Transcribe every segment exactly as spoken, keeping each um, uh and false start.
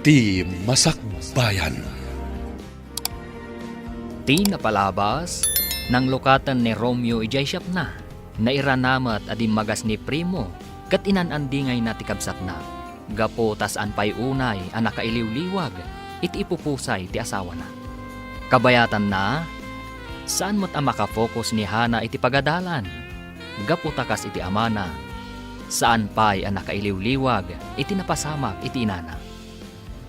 Ti Masakbayan. Ti napalabas, nanglukaten ni Romeo idiay siapna. Nairana met a dimmagas ni Primo ket inan-andingayna ti kabsatna, gapu ta saan pay unay a nakailiwliwag iti ipupusay ti asawana. Kabayatanna, saan met a makafocus ni Hana iti pagadalan, gapu ta kas iti amana, saan pay a nakailiwliwag iti napasamak iti inana.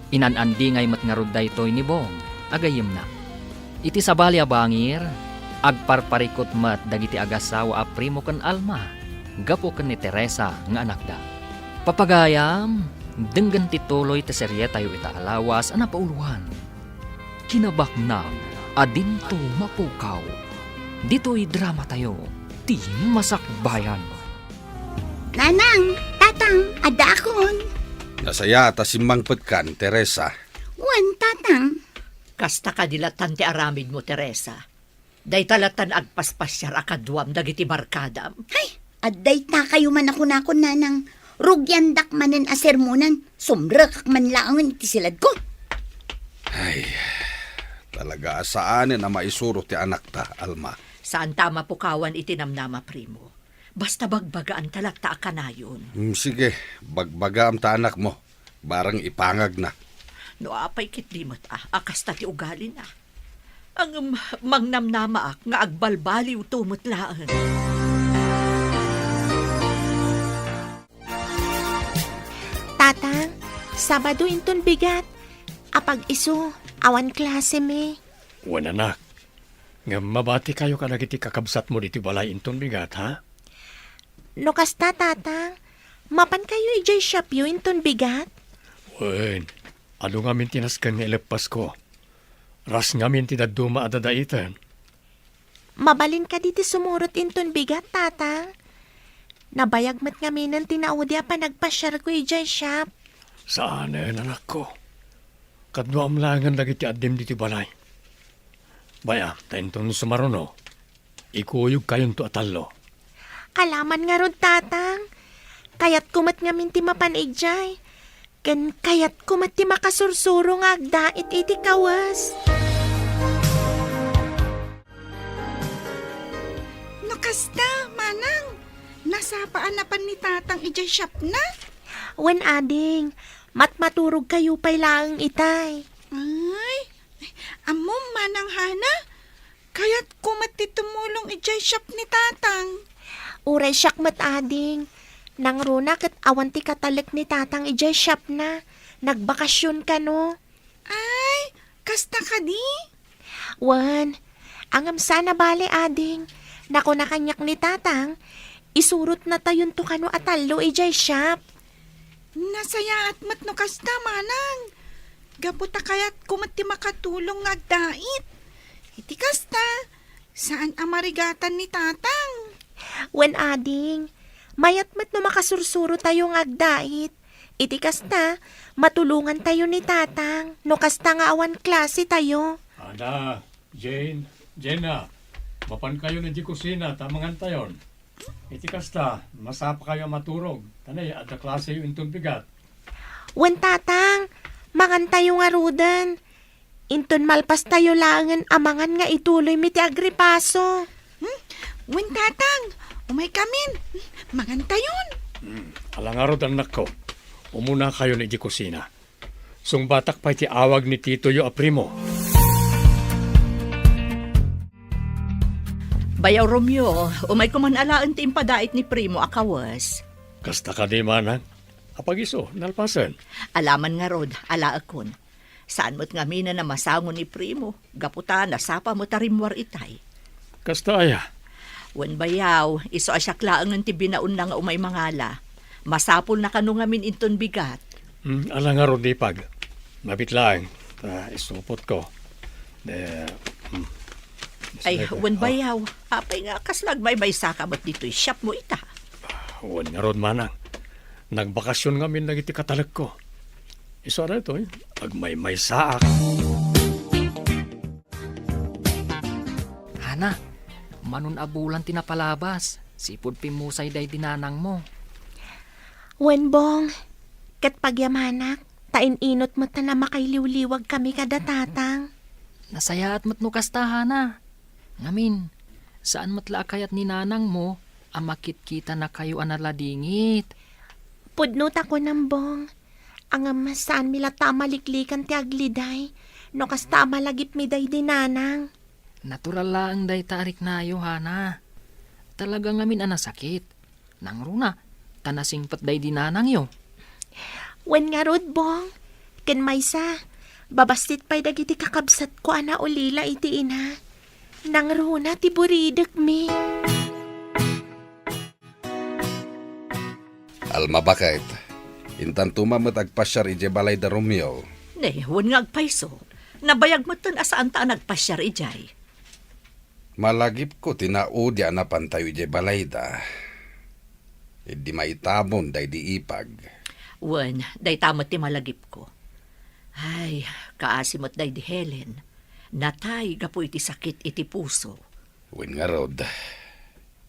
Inan-andingay met ngarud daytoy ni Bong a gayyemna. Iti sabali a bangir, agparparikut met dagiti agasawa a Primo ken Alma gapu ken ni Teresa nga anakda. Papagayam, denggen ti tuloy ti serietayo ita a lawas a napauloan, Kinabaknang a Dinto Mapukaw. Ditoy dramatayo, Ti Masakbayan. Nanang, Tatang, addaakon. Nasayaat a simmangpetkan, Teresa. Wen, Tatang. Kasta kadi lattan ti aramidmo, Teresa. Dayta lattan agpaspasiar a kaduam dagiti barkadam. Hay, addayta kayo man a kunakon, Nanang. Rugiandak manen a sermonan, sumrekak man laengen iti siladko. Ay, talaga a saanen a maisuro ti anakta, Alma. Saanta a mapukawan iti namnama, Primo. Basta bagbagaanta latta a kanayon. Mm, sige, bagbagaam ta anakmo. Barang ipangagna. No apay ketdi met a, a kasta ti ugalina. Ngem mangnamnamaak nga agbalbaliwto met laeng. Tatang, Sabado inton bigat. Apag-isu, awan klasemi. Wen, anak. Ngem mabatikayo kadagiti kakabsatmo ditoy balay inton bigat, ha? No kasta, Tatang, mapankayo idiay siapyo inton bigat? Wen, adu ngamin ti nasken nga ileppasko. Ras ngamin ti dadduma a dadaiten. Mabalin kadi ti sumurot inton bigat, Tatang? Nabayag met ngaminen ti naudi a panagpasiarko idiay siap. Saanen, anakko. Kaduam laengen dagiti addim ditoy balay. Bay-am, ta inton sumaruno, ikuyogkayonto a tallo. Alaman ngarud, Tatang. Kayatko met ngamin ti mapan idiay. Ken kayatko met ti makasursuro nga agdait iti kawes. No kasta, Manang, nasapa a napan ni Tatang idiay siapna? Wen, ading, matmaturogkayo pay laeng itay. Ay, ammom, Manang Hana, kayatko met ti tumulong idiay siap ni Tatang. Uray siak met, ading. Nangruna ket awan ti katalek ni Tatang idiay siapna. Nagbakasyon kano. Ay, kasta kadi? Wen, ngem saan a bale, ading. Nakuna kaniak ni Tatang, isurotnatayonto kano a tallo idiay siap. Nasayaat met no kasta, Manang. Gapu ta kayatko met ti makatulong nga agdait. Iti kasta, saan a marigatan ni Tatang. Wen, ading, mayat met no makasursurotayo nga agdait. Iti kasta, matulongantayo ni Tatang no kasta nga awan klasetayo. Ada, Jane, Jenna, mapankayon idiay kusina ta mangantayon. Iti kasta, masapakayo a maturog, ta ne, adda klaseyo inton bigat. Wen, Tatang, mangantayo ngaruden. Inton malpastayo laengen a mangan nga ituloymi ti agripaso. Hmm? Wen, Tatang, umaykamin. Mangantayon. Hmm, ala ngarud, annakko. Umunakayon idiay kusina. Sungbatak pay ti awag ni titoyo a Primo. Bayaw Romeo, umayko man alaen ti impadait ni Primo a kawes. Kasta kadi, Manang? Apag-isu, nalpasen. Alaman ngarud, alaekon. Saan met ngaminen a masango ni Primo, gapu ta nasapa met a rimmuar itay. Kasta aya? Wen bayaw, isu a siak laengen ti binaonna nga umay mangala. Masapulna kano ngamin inton bigat. Hmm, ala ngarud, ipag. Mabit laeng. Ta, isupotko. De, hmm. Ay, wen bayaw, apay nga kasla agmaymaysaka met ditoy siapmo ita? Wen ngarud, Manang. Nagbakasyon ngamin dagiti katalekko. Isu a daytoy, agmaymaysaak. Hana, manon a bulan ti napalabas, sipud pimmusay daydi nanangmo. Wen, Bong, ket pagyamanak, ta in-inut met ta a makailiwliwagkami kada tatang. Nasayaat met no kasta, Hana. Ngamin, saan met la a kayat ni nanangmo a makitkitanakayo a naladingit. Pudno ta kunam, Bong. Ngem saanmi latta a maliklikan ti agliday no kasta a malagipmi daydi nanang. Natural laeng dayta a riknayo, Hana. Talaga ngamin a nasakit. Nangruna, ta nasingpet daydi nanangyo. Wen ngarud, Bong, ken maysa, babassit pay dagiti kakabsatko a naulila iti ina. Nangruna ti buridekmi. Alma, baket, intanto met agpasiar idiay balay da Romeo. Ne, wen nga agpayso. Nabayag metten a saanta a nagpasiar idiay. Malagipko ti naudi a napantayo idiay balayda. Idi maitamon daydi ipag. Wen, dayta met ti malagipko. Ay, kaasi met daydi Helen. Natay gapu iti sakit iti puso. Wen ngarud,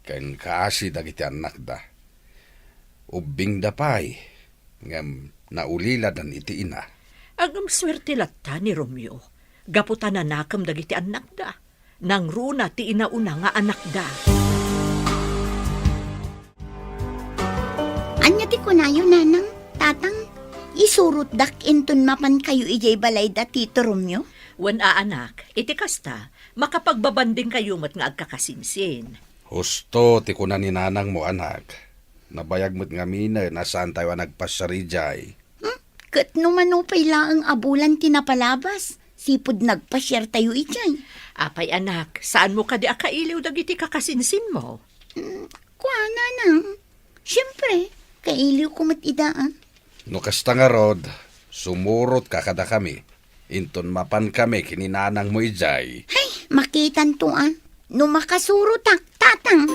ken kaasi dagiti annakda. Ubbingda pay, ngem nauliladan iti ina. Ngem suerte latta ni Romeo, gapu ta nanakem dagiti annakda. Nangruna ti inauna nga anakda. Ania ti kunayo, nanang, tatang? Isurotdak inton mapankayo idiay balay da Tito Romeo? Wen a, anak, iti kasta, makapagbabandingkayo met nga agkakasinsin. Husto ti kuna ni nanangmo, anak. Nabayag met ngaminen a saantayo a nagpasiar idiay. Hmm? Ket no mano pay laeng a bulan ti napalabas, sipud nagpasiartayo idiay. Apay, anak, saanmo kadi a kailiw dagiti kakasinsinmo? Hmm, kua, nanang. Siempre, kailiwko met ida, a. No kasta ngarud, sumurotka kadakami, inton mapankami ken ni nanangmo idiay. Hay, makitanto, a. No makasurotak, tatang.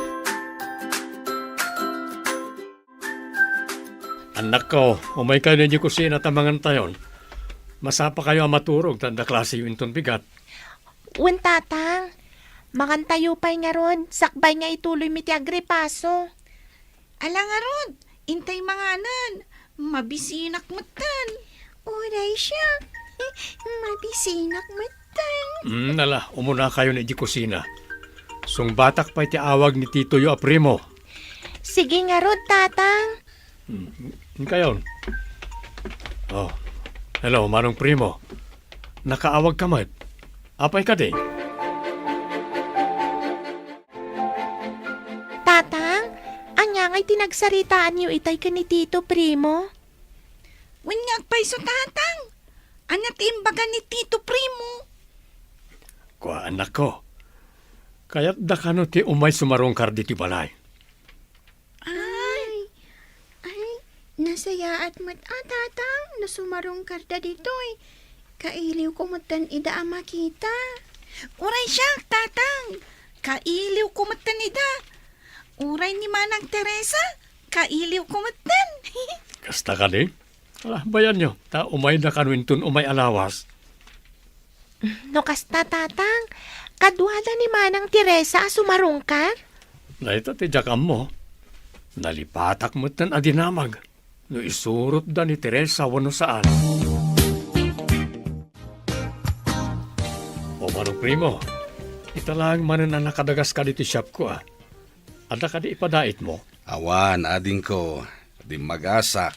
Annakko, umaykayo idiay kusina ta mangantayon. Masapakayo a maturog ta adda klaseyo inton bigat. Wen, tatang. Mangantayo pay ngarud, sakbay nga ituloymi ti agripaso. Ala ngarud, intay manganen. Mabisinak metten. Uray siak. Mabisinak metten. Hmm, ala, umunakayon idiay kusina. Sungbatak pay ti awag ni titoyo a primo. Sige ngarud, tatang. Hmm, inkayon. Oh, hello, Manong Primo. Nakaawagka met. Apay kadi? Tatang, ania ngay ti nagsaritaanyo itay ken ni Tito Primo? Wen nga agpayso, tatang. Ania ti imbaga ni Tito Primo? Kua, annakko. Kayatda kano ti umay sumarungkar ditoy balay? Ay. Ay, nasayaat met a, tatang, no sumarungkarda ditoy. Kailiwko metten ida a makita. Uray siak, tatang. Kailiwko metten ida. Uray ni Manang Teresa, kailiwko metten. Kasta kadi? Ala, bayanyo, ta umayda kano inton umay a lawas. No kasta, tatang, kaduada ni Manang Teresa a sumarungkar? Dayta ti diak ammo. Nalipatak metten a dinamag no isurotda ni Teresa wenno saan. O, Manong Primo, ita laeng manen a nakadagaska ditoy shopko, a. Adda kadi ipadaitmo? Awan, adingko. Dimmagasak,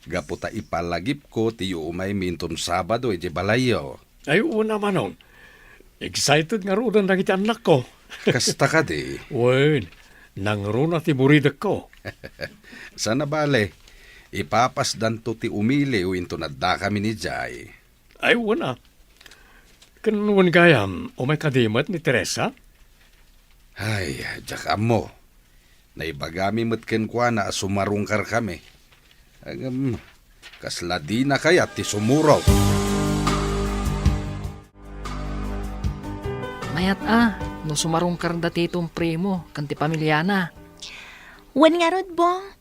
gapu ta ipalagipko ti iumaymi inton Sabado idiay balayyo. Ay, wen a, manong. Excited ngaruden dagiti annakko. Kasta kadi? Wen, nangruna ti buridekko. Saan a bale, ipapasdanto ti umiliw inton addakamin idiay. Ay, wen a. Ken wen gayam, umay kadi met ni Teresa? Ay, diak ammo. Naibagami met kenkuana a sumarungkarkami. Ngem, kasla dina kayat ti sumurot. Mayat a, no sumarungkarda ti Tito Primo ken ti pamiliana. Wen ngarud, Bong.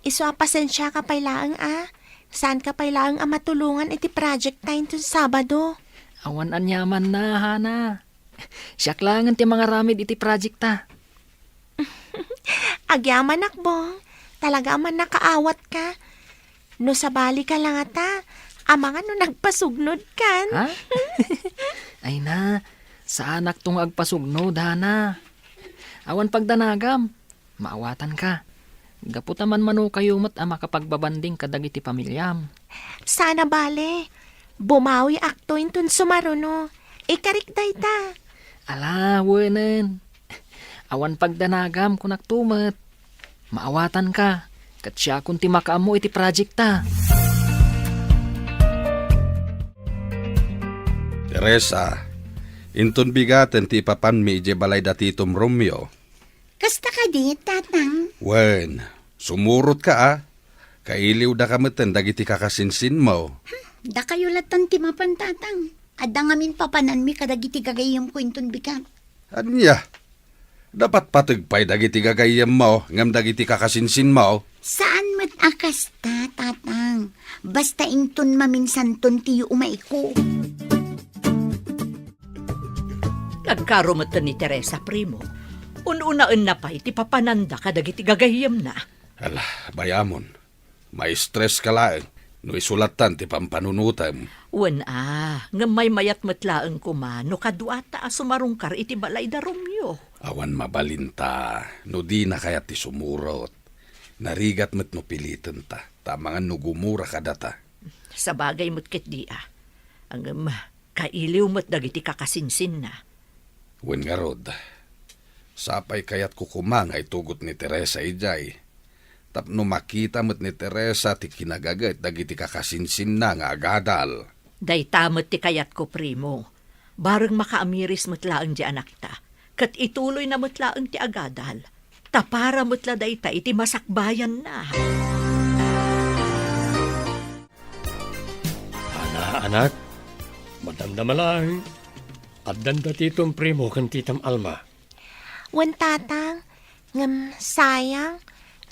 Isu a pasensiaka pay laeng a, saanka pay laeng a matulongan iti project ta inton Sabado. Awan aniamanna, Hana. Siak laengen ti mangaramid iti project ta. Agyamanak, Bong. Talaga a mannakaawatka. No sabalika la ngata, Amangan no nagpasugnod kan. Ha? Ay na, saanakto nga agpasugnod, Hana. Awan pagdanagam. Maawatanka. Gapu ta manmanokayo met a makapagbabanding kadagiti pamiliam. Saan a bale. Bumawiakto inton sumaruno. Ikarik dayta. Ala, wenen. Awan pagdanagam, kunakto met. Maawatanka. Ket siakon ti makaammo iti project ta. Teresa, inton bigaten ti ipapanmi idiay balay da Titom Romeo. Kasta kadi, Tatang? Wen, sumurotka a. Kailiwdaka metten dagiti kakasinsinmo. Hmm, dakayo latta ti mapan, Tatang. Adda ngamin papananmi kadagiti gagayyemko inton bigat. Ania? Napatpateg pay dagiti gagayyemmo ngem dagiti kakasinsinmo? Saan met a kasta, Tatang. Basta inton maminsanton ti yuumayko. Nagkaro metten ni Teresa, primo. Un-unaenna pay ti papananda kadagiti gagayyemna. Ala, bayamon. Maistres ka laeng no isu lattan ti pampanunotem. Wen a, ngem maymayat met laeng koma no kaduata a sumarungkar iti balay da Romeo. Awan mabalinta no dina kayat ti sumurot. Narigat met no pilitenta, ta amangan no gumura kadata. Sabagay met ketdi a. Ngem, kailiw met dagiti kakasinsinna. Wen ngarud, sapay kayatko koma nga itugot ni Teresa idiay. Tapno makita met ni Teresa ti kinagaget dagiti kakasinsinna nga agadal. Dayta met ti kayatko, primo. Bareng makaamiris met laeng ti anakta, ket ituloyna met laeng ti agadal. Ta para met la dayta iti masakbayanna. Ana, anak, madamdama laeng. Addan da Titom Primo ken Titam Alma. Wen, Tatang, ngem sayang,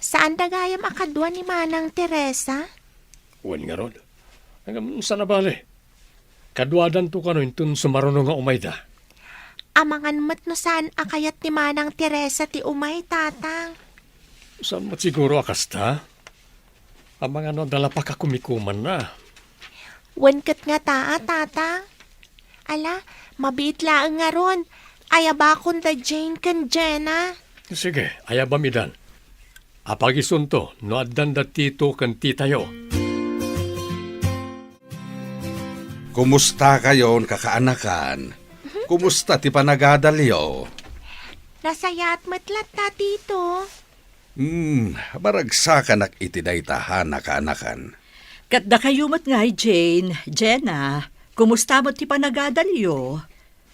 saanda gayam a kadua ni Manang Teresa? Wen ngarud. Ngem saan a bale. Kaduadanto kano inton sumaruno nga umayda. Amangan met no saan a kayat ni Manang Teresa ti umay, Tatang. Saan met siguro a kasta? Amangan no adda la pakakumikumanna. Wen ket ngata a, Tatang. Ala, mabiit laeng ngarud. Ayabakon da Jane ken Jenna. Sige, ayabam idan. Apagisunto no addan da Tito ken Titayo. Kumustakayon, kakaanakan? Kumusta ti panagadalyo? Nasayaat met latta, Tito. Hmm, maragsakanak iti dayta, Hana, kaanakan. Ket dakayo met ngay, Jane, Jenna, kumusta met ti panagadalyo?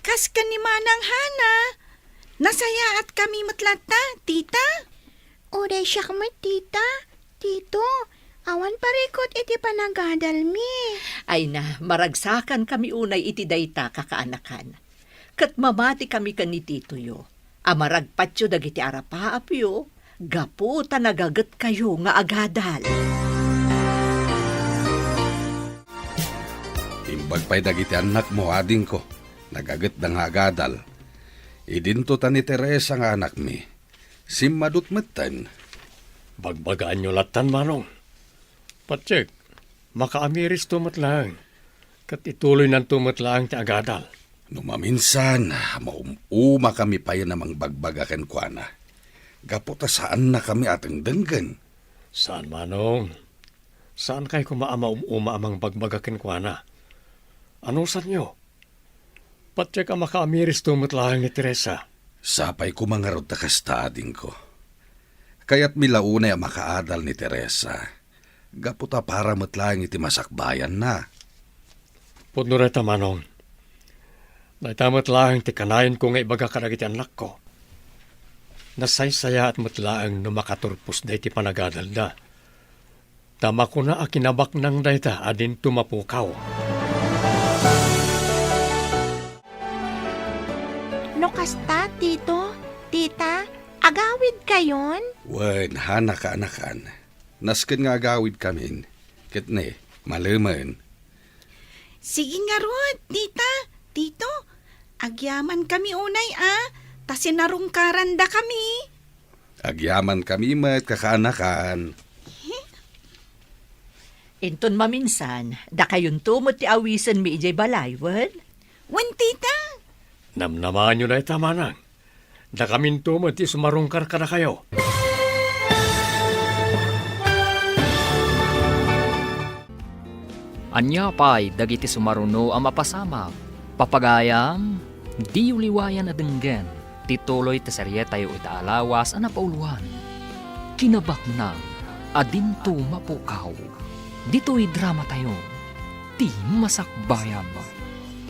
Kas ken ni Manang Hana, nasayaatkami met latta, Tita. Uray siak met, Tita, Tito, awan parikut iti panagadalmi. Ay na, maragsakankami unay iti dayta, kakaanakan. Ket mamatikami ken ni titoyo a maragpatyo dagiti arapaapyo gapu ta nagagetkayo nga agadal. Imbag pay dagiti annakmo, adingko, nagagetda nga agadal. Idinto ta ni Teresa nga anakmi. Simmadut metten. Bagbagaanyo lattan, Manong. Patiek, makaamiristo met laeng, ket ituloynanto met laeng ti agadal. No maminsan, maum-umakami payen a mangbagbaga kenkuana, gapu ta saannakami a dengdenggen. Saan, Manong. Saankay koma a maum-uma a mangbagbaga kenkuana. Anusanyo? Patiek a makaamiristo met laeng ni Teresa. Sapay koma ngarud ta kasta, adingko. Kayatmi la unay a makaadal ni Teresa, gapu ta para met laeng iti masakbayanna. Pudno dayta, Manong. Dayta met laeng ti kanayenko nga ibaga kadagiti annakko. Nasaysayaat met laeng no makaturpos dayta ti panagadalda. Ta makuna a kinabaknang dayta a dinto mapukaw. No kasta, Tito, Tita, agawidkayon? Wen, Hana, kaanakan. Nasken nga agawidkamin. Ket ne, malemen. Sige ngarud, Tita, Tito, agyamankami unay a, ta sinarungkarandakami. Agyamankami met, kakaanakan. Inton maminsan, dakayonto met ti awisenmi idiay balay, wen? Wen, tita. Namnamaanyo dayta, manang. Dakaminto met ti sumarungkar kadakayo. Ania pay dagiti sumaruno a mapasamak? Papagayam, diyo liwayan a denggen ti tuloy ti serietayo ita a lawas a napauloan, Kinabaknang a Dinto Mapukaw. Ditoy dramatayo, ti Masakbayan.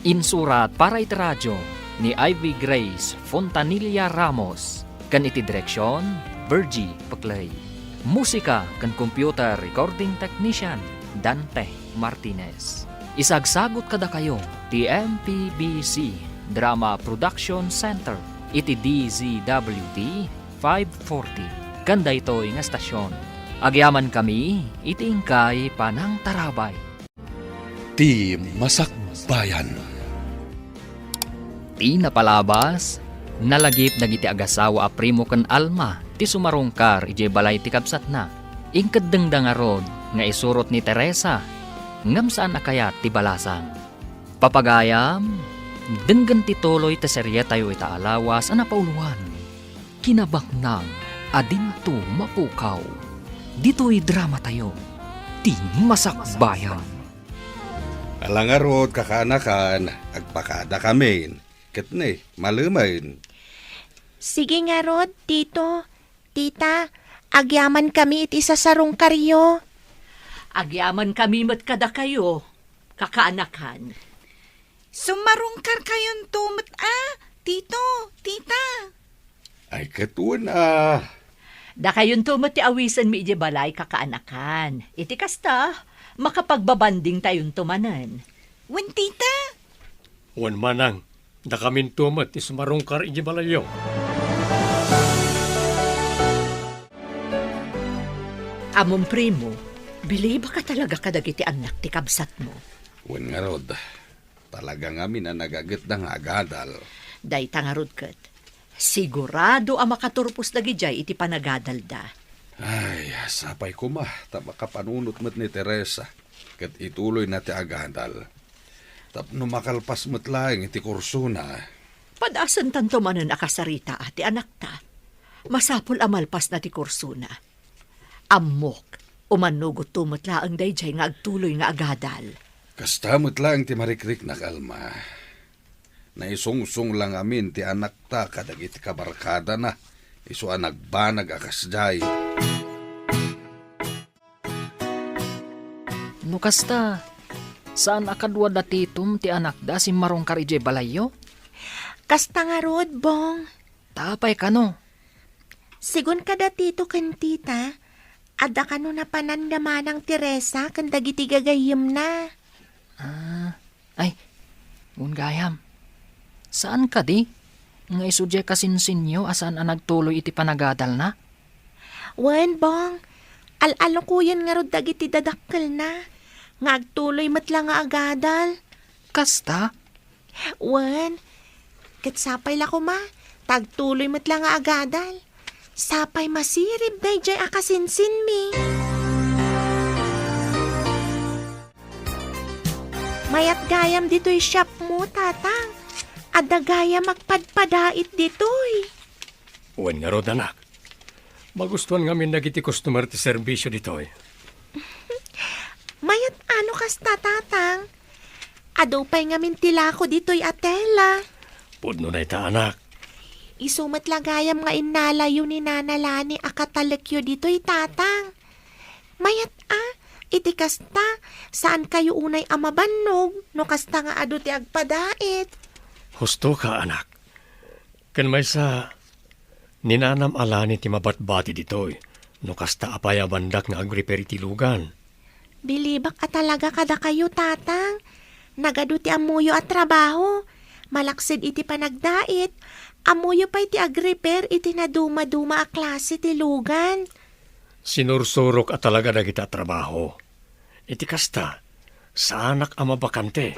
Insurat para iti radio ni Ivy Grace Fontanilla Ramos, ken iti direksion, Virgie Peclay. Musika ken computer recording technician, Dante Martinez. Isagsagut kadakayo ti M P B C Drama Production Center iti D Z W T five forty, ken daytoy nga estasion. Agyamankami iti inkay panangtarabay. Ti Masakbayan. Ti napalabas, nalagip dagiti agasawa a Primo ken Alma ti sumarungkar idiay balay ti kabsatna. Inkeddengda ngarud nga isurot ni Teresa, ngem saan a kayat ti balasang. Papagayam, denggen ti tuloy ti serietayo ita a lawas a napauloan, Kinabaknang a Dinto Mapukaw. Ditoy dramatayo, ti Masakbayan. Ala ngarud, kakaanakan, agpakadakamin. Ket ne, malemen. Sige ngarud, tito, tita, agyamankami iti sasarungkaryo. Agyamankami met kadakayo, kakaanakan. Sumarungkarkayonto met a, tito, tita. Ay, ket wen a. Dakayonto met ti awisenmi idiay balay, kakaanakan. Iti kasta, makapagbabandingtayonto manen. Wen, tita. Wen, manang, dakaminto met ti sumarungkar idiay balayyo. Ammom, Primo, bilibak a talaga kadagiti annak ti kabsatmo. Wen ngarud, talaga ngamin a nagadda nga agadal. Dayta ngarud ket, sigurado a makaturpos dagidiay iti panagadalda. Ay, sapay koma ta makapanunot met ni Teresa ket ituloyna ti agadal tapno makalpas met laeng iti kursona. Padasentanto manen a kasaritaa ti anakta. Masapul a malpasna ti kursona. Ammok, umannogotto met laeng daydiay nga agtuloy nga agadal. Kasta met laeng ti marikriknak, Alma. Naisungsong la ngamin ti anakta kadagiti kabarkadana, isu a nagbanag a kasdiay. No kasta, saan a kadua da Titom ti anakda a simmarungkar idiay balayyo? Kasta ngarud, Bong. Ta apay kano? Sigun kada Tito ken Tita, adda kano napananda manang Teresa ken dagiti gagayyemna. Ah, ay, wen gayam. Saan kadi nga isu diay kasinsinyo a saan a nagtuloy iti panagadalna? Wen, Bong, al-alukoyen ngarud dagiti dadakkelna nga agtuloy met la nga agadal. Kasta? Wen, ket sapay la koma ta agtuloy met la nga agadal. Sapay masirib daydiay a kasinsinmi. Mayat gayam ditoy shopmo, Tatang. Adda gayam agpadpadait ditoy. Wen ngarud, anak. Magustuan ngamin dagiti customer ti serbisyo ditoy. Mayat a no kasta, Tatang. Adu pay ngamin ti lako ditoy a tela. Pudno dayta, anak. Isu met la gayam nga innalayo ni Nana Lani a katalekyo ditoy, Tatang. Mayat a, iti kasta, saankayo unay a mabannog no kasta nga adu ti agpadait. Husto ka, anak. Ken maysa, ni Nanam a Lani ti mabatbati ditoy, no kasta a payabandak nga agrepair iti lugan. Bilibak a talaga kadakayo, Tatang. Nagadu ti ammoyo a trabaho. Malaksid iti panagdait, ammoyo pay ti agrepair iti nadumaduma a klase ti lugan. Sinursurok a talaga dagita a trabaho. Iti kasta, saanak a mabakante.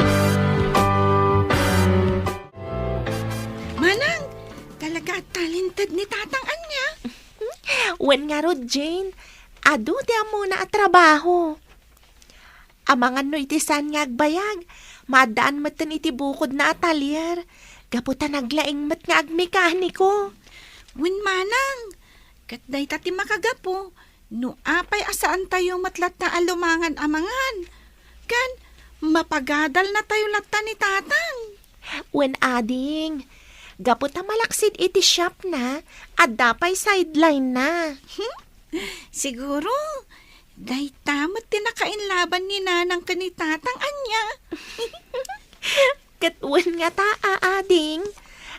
Manang, talaga a talented ni Tatang ania? Wen ngarud, Jane. Adu ti ammona a trabaho. Amangan no iti saan nga agbayag, maaddaan metten iti bukodna a talyer, gapu ta naglaing met nga agmekaniko. Wen manang, ket dayta ti makagapu no apay a saantayo met latta a lumangan amangan, ken mapagadalnatayo latta ni Tatang. Wen ading, gapu ta malaksid iti shopna, adda pay sideline-na. Siguro, dayta met ti nakainlaban ni Nanang ken ni Tatang, ania? Ket wen ngata, ading,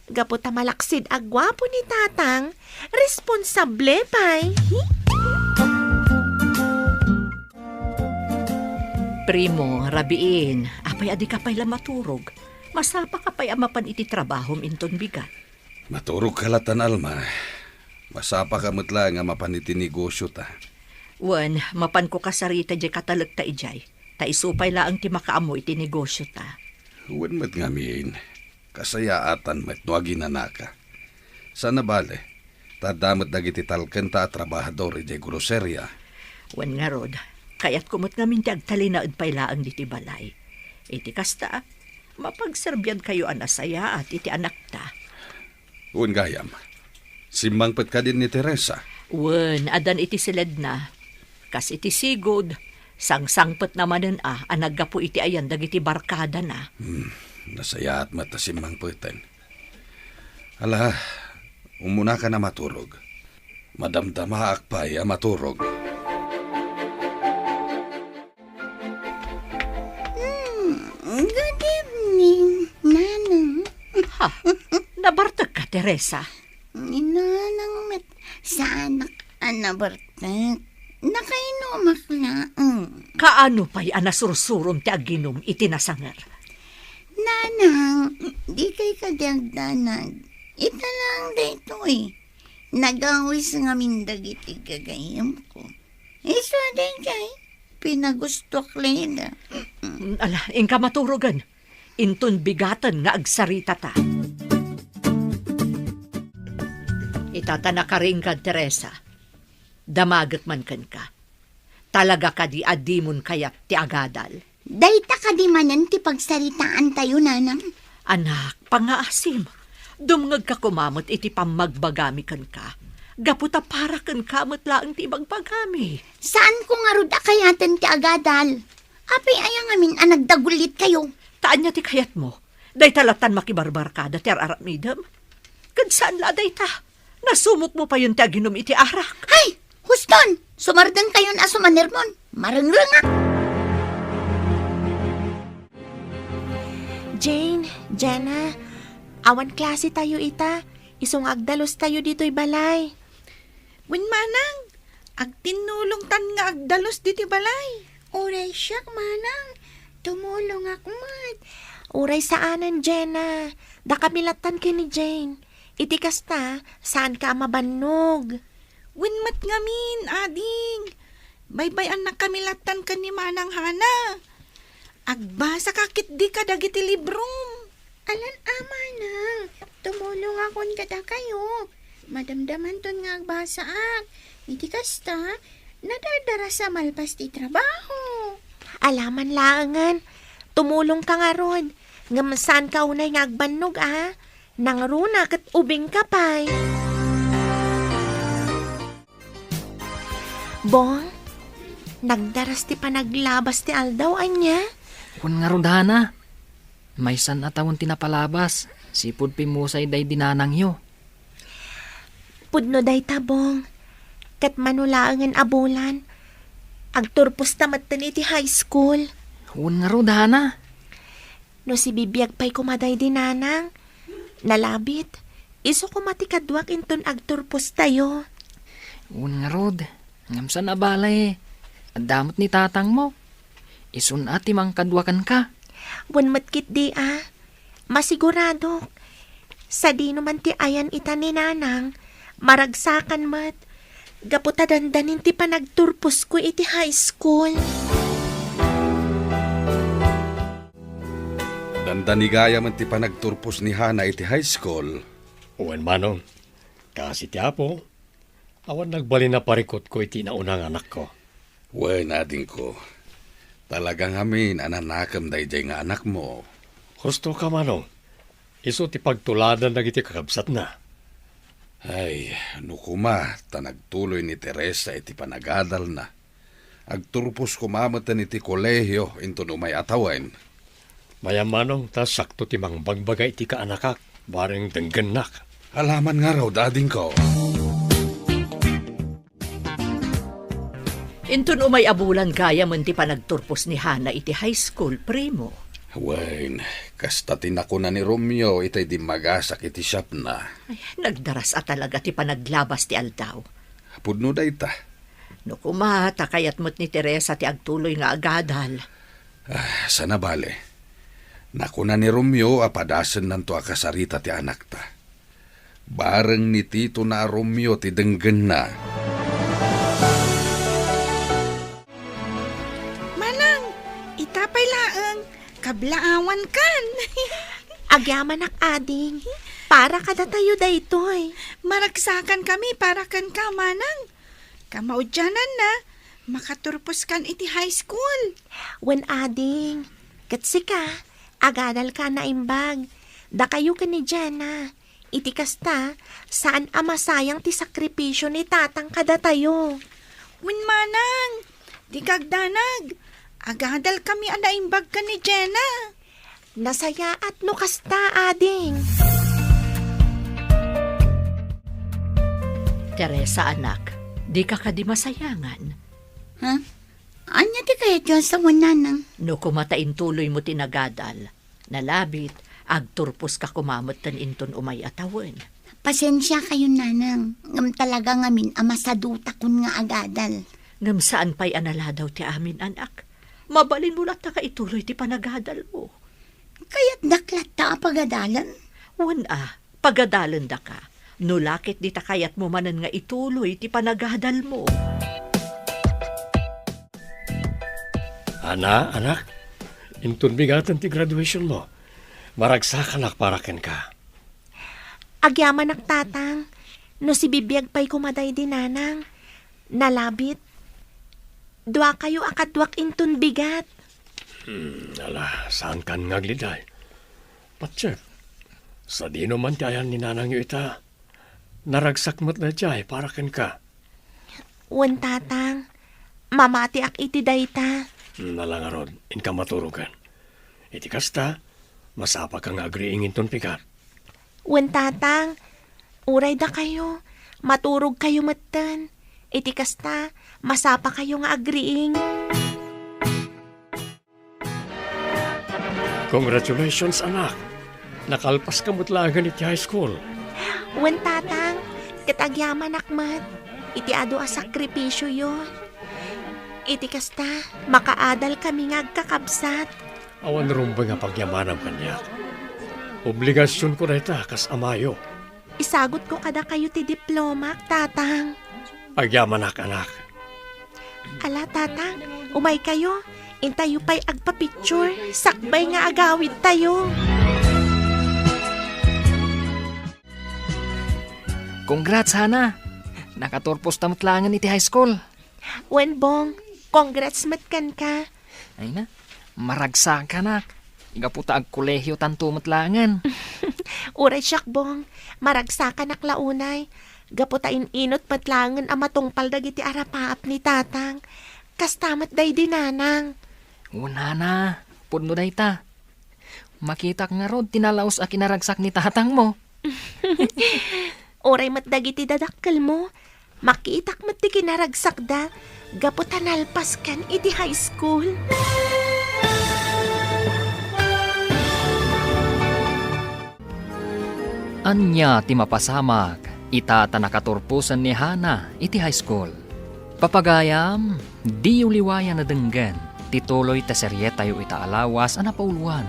gapu ta malaksid a guapo ni Tatang, responsable pay. Primo, rabiin, apay a dika pay la maturog? Masapaka pay a mapan iti trabahom inton bigat. Maturogka latta, Alma. Masapaka met laeng a mapan iti negosyota. Wen, mapanko kasarita diay katalekta idiay, ta isu pay laeng ti makaammo iti negosyota. Wen met ngamin, kasayaatan met no aginanaka. Saan a bale, ta adda met dagiti talkenta a trabahador idiay groseria. Wen ngarud, kayatko met ngamin ti agtalinaed pay laeng ditoy balay. Iti kasta, mapagserbiankayo a nasayaat iti anakta. Wen gayam, simmangpet kadin ni Teresa? Wen, addan iti siledna. Kas iti sigud, sangsangpetna manen a, a naggapu iti ayan dagiti barkadana. Hmm, nasayaat met ta simmangpeten. Ala, umunaka a maturog. Madamdamaak pay a maturog. Hmm, good evening, Nanang. Ha? Nabartekka, Teresa? Ni Nanang met saanak a nabartek. Nakainumak laeng. Kaano pay a nasursurom ti aginum iti nasanger? Nanang, dikay kadi agdanag. Ita laeng daytoy. Nagawis ngamin dagiti gagayyemko. Isu daydiay, pinagustuak layda. Mm, ala, inka maturogen. Inton bigaten nga agsaritata. Ita ta nakaringgan, Teresa. Damagek man kenka. Talaga kadi a dimon kayat ti agadal? Dayta kadi manen ti pagsaritaantayo, Nanang? Anak, pangngaasim, dumngegka koma met iti pammagbagami kenka, gapu ta para kenka met laeng ti ibagbagami. Saanko ngarud a kayaten ti agadal. Apay aya ngamin a nagdagulitkayo? Ta ania ti kayatmo? Dayta lattan makibarbarkada ti ar-aramidem? Ket saan la a dayta. Nasumokmo payen ti aginum iti arak. Hay! Huston! Sumardengkayon a sumanermon. Marengrengak! Jane, Jenna, awan klasetayo ita. Isu nga agdalustayo ditoy balay. Wen manang, agtinnulongtan nga agdalus ditoy balay. Uray siak, manang, tumulongak met. Uray saanen, Jenna. Dakami lattan ken ni Jane. Iti kasta, saanka a mabannog. Wen met ngamin, ading. Baybay-annakami lattan ken ni Manang Hana. Agbasaka ketdi kadagiti librom. Alan a, manang, tumulongakon kadakayo. Madamdamanton nga agbasaak. Iti kasta, nadardaras a malpas ti trabaho. Ala man laengen, tumulongka ngarud. Ngem saanka unay nga agbannog a. Nangruna ket ubingka pay. Bong, nagdaras ti panaglabas ti aldaw, ania? Wen ngarud, Hana. Maysan a tawen ti napalabas, sipud pimmusay daydi nanangyo. Pudno dayta, Bong. Ket mano laengen a bulan, agturposta metten iti high school. Wen ngarud, Hana. No sibibiag pay koma daydi nanang, nalabit, isu koma ti kaduak inton agturpostayo. Wen ngarud, ngem saan a bale, adda met ni tatangmo. Isun a ti mangkadua kenka. Wen met ketdi a, masiguradok. Sadino man ti ayan ita ni nanang, maragsakan met. Gapu ta dandanin ti panagturposko iti high school. Dandani gayam ti panagturpos ni Hana iti high school. Wen, manong, kaasi ti Apo, awan nagbalin a parikutko iti nauna nga anakko. Wen, adingko. Talaga ngamin a nanakem daydiay nga anakmo. Husto ka, Manong. Isu ti pagtuladan dagiti kakabsatna. Ay, no koma ta nagtuloy ni Teresa iti panagadalna. Agturpos koma metten iti kolehio inton umay a tawen. Mayam, Manong, ta sakto ti mangbagbaga iti kaanakak, bareng denggennak. Alaman ngarud, adingko. Inton umay a bulan gayamen ti panagturpos ni Hana iti high school, primo. Wen, kasta ti nakuna ni Romeo itay dimmagasak iti shopna. Ay, nagdaras a talaga ti panaglabas ti aldaw. Pudno dayta. No koma, ta kayat met ni Teresa ti agtuloy nga agadal. Ah, sana bale. Nakuna ni Romeo a padasennanto a kasarita ti anakta. Bareng ni Tito na a Romeo ti denggenna. Manang, ita pay laeng, kablaawankan. Agyamanak, ading. Para kadatayo daytoy. Maragsakan kami para kenka, Manang. Kamaudiananna, makaturposkan iti high school. Wen, ading. Ket sika, agadalka a naimbag. Dakayo ken ni Jenna. Iti kasta, saan a masayang ti sakripisio ni Tatang kadatayo. Wen, Manang, dika agdanag. Agadalkami a naimbag ken ni Jenna. Nasayaat no kasta, ading. Teresa, anak, dika kadi masayangan? Ha? Ania ti kayatyo a sawen, Nanang? No koma ta intuloymo ti nagadal, nalabit, agturposka koma metten inton umay a tawen. Pasensiakayon, Nanang, ngem talaga ngamin a masadutakon nga agadal. Ngem saan pay a naladaw ti amin, anak. Mabalinmo latta nga ituloy ti panagadalmo. Kayatdak latta a pagadalen? Wen a, pagadalendaka. No la ket dita kayatmo manen nga ituloy ti panagadalmo. Ana, anak, inton bigaten ti graduationmo, maragsakanak para kenka. Agyamanak, Tatang, no sibibiag pay koma daydi Nanang, nalabit, duakayo a kaduak inton bigat. Hmm, ala, saankan nga agliday. Patiek, sadino man ti ayan ni Nanangyo ita, naragsak met daydiay para kenka. Wen, Tatang, mamatiak iti dayta. Hmm, ala ngarud, inka maturogen. Iti kasta, masapaka nga agriing inton pigat. Wen, Tatang, uray dakayo, maturogkayo metten. Iti kasta, masapakayo nga agriing. Congratulations, anak! Nakalpaska met laengen iti high school. Wen, Tatang, ket agyamanak met iti adu a sakripisioyo. Iti kasta, makaadal kami nga agkakabsat. Awan rumbeng a pagyamanam kaniak. Obligasionko dayta kas amayo. Isagutko kadakayo ti diplomak, Tatang. Agyamanak, anak. Ala, Tatang, umaykayo. Intayo pay agpa-picture, sakbay nga agawidtayo. Congrats, Hana! Nakaturposta met laengen iti high school. Wen, Bong, congrats met kenka. Ay na, maragsakanak. Gapu ta agkolehiotanto met laengen. Uray siak, Bong, maragsakanak la unay. Gapu ta in-inut met laengen a matungpal dagiti arapaap ni Tatang. Kasta met daydi Nanang. Wen, Hana, pudno dayta. Makitak ngarud ti nalaus a kinaragsak ni tatangmo. Uray met dagiti dadakkelmo, makitak met ti kinaragsakda gapu ta nalpaskan iti high school. Ania ti mapasamak ita ta nakaturposen ni Hana iti high school? Papagayam, diyo liwayan a denggen ti tuloy ta serietayo ita a lawas a napauluan,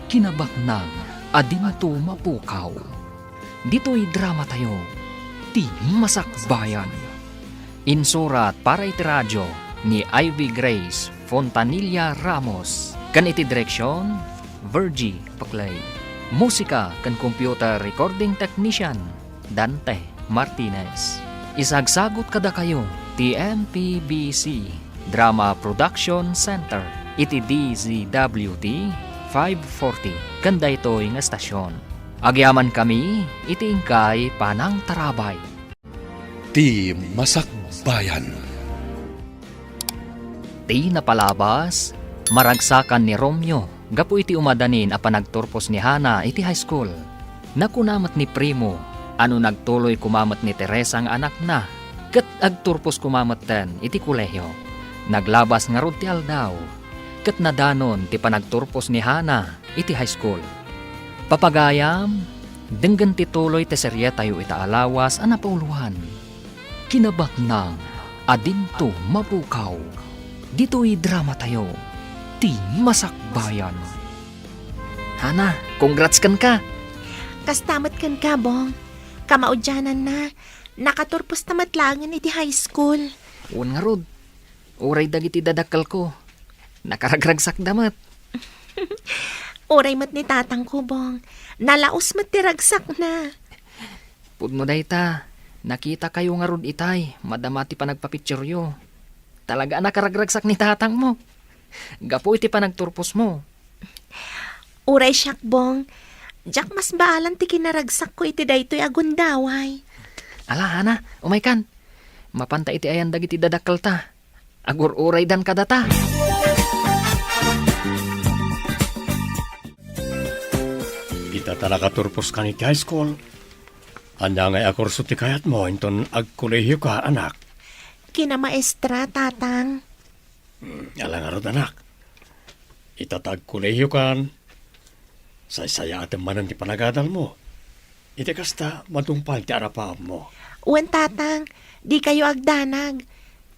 Kinabaknang a Dinto Mapukaw. Ditoy dramatayo, Ti Masakbayan. Insurat para iti radio ni Ivy Grace Fontanilla Ramos, ken iti direksion, Virgie Paclay. Musika ken computer recording technician, Dante Martinez. Isagsagut kadakayo ti M P B C Drama Production Center. iti D Z W T five forty ken daytoy nga estasion. Agyamankami iti inkay panangtarabay. Ti Masakbayan. Ti napalabas, maragsakan ni Romeo gapu iti umadanin a panagturpos ni Hana iti high school. Nakuna met ni Primo a no nagtuloy koma met ni Teresa nga anakna, ket agturpos koma metten iti kolehio. Naglabas ngarud ti aldaw, ket nadanon ti panagturpos ni Hana iti high school. Papagayam, denggen ti tuloy ti serietayo ita a lawas a napauluan. Kinabaknang a dinto mapukaw. Ditoy dramatayo, Ti Masakbayan. Hana, congrats kenka! Kasta met kenka, Bong. Kamaudiananna, nakaturposta met laengen iti high school. Wen ngarud, uray dagiti dadakkelko, nakaragragsakda met. Uray met ni tatangko, Bong. Nalaos met ti ragsakna. Pudno dayta, nakitakayo ngarud itay, madama ti panagpapicturyo. Talaga a nakaragragsak ni tatangmo. Gapu iti panagturposmo. Uray siak, Bong. Diak masbaalan ti kinaragsakko iti daytoy a gundaway. Ala, Hana, umaykan. Mapanta iti ayan dagiti dadakkelta. Agur-uraydan kadata. Ita ta nakaturposkan iti high school, ania ngay a kurso ti kayatmo inton agkolehioka, anak? Kinamaestra, Tatang. Hmm, ala ngarud, anak. Ita ta agkolehiokan, saysayaatem manen ti panagadalmo. Iti kasta, matungpal ti arapaapmo. Wen, Tatang, dikayo agdanag.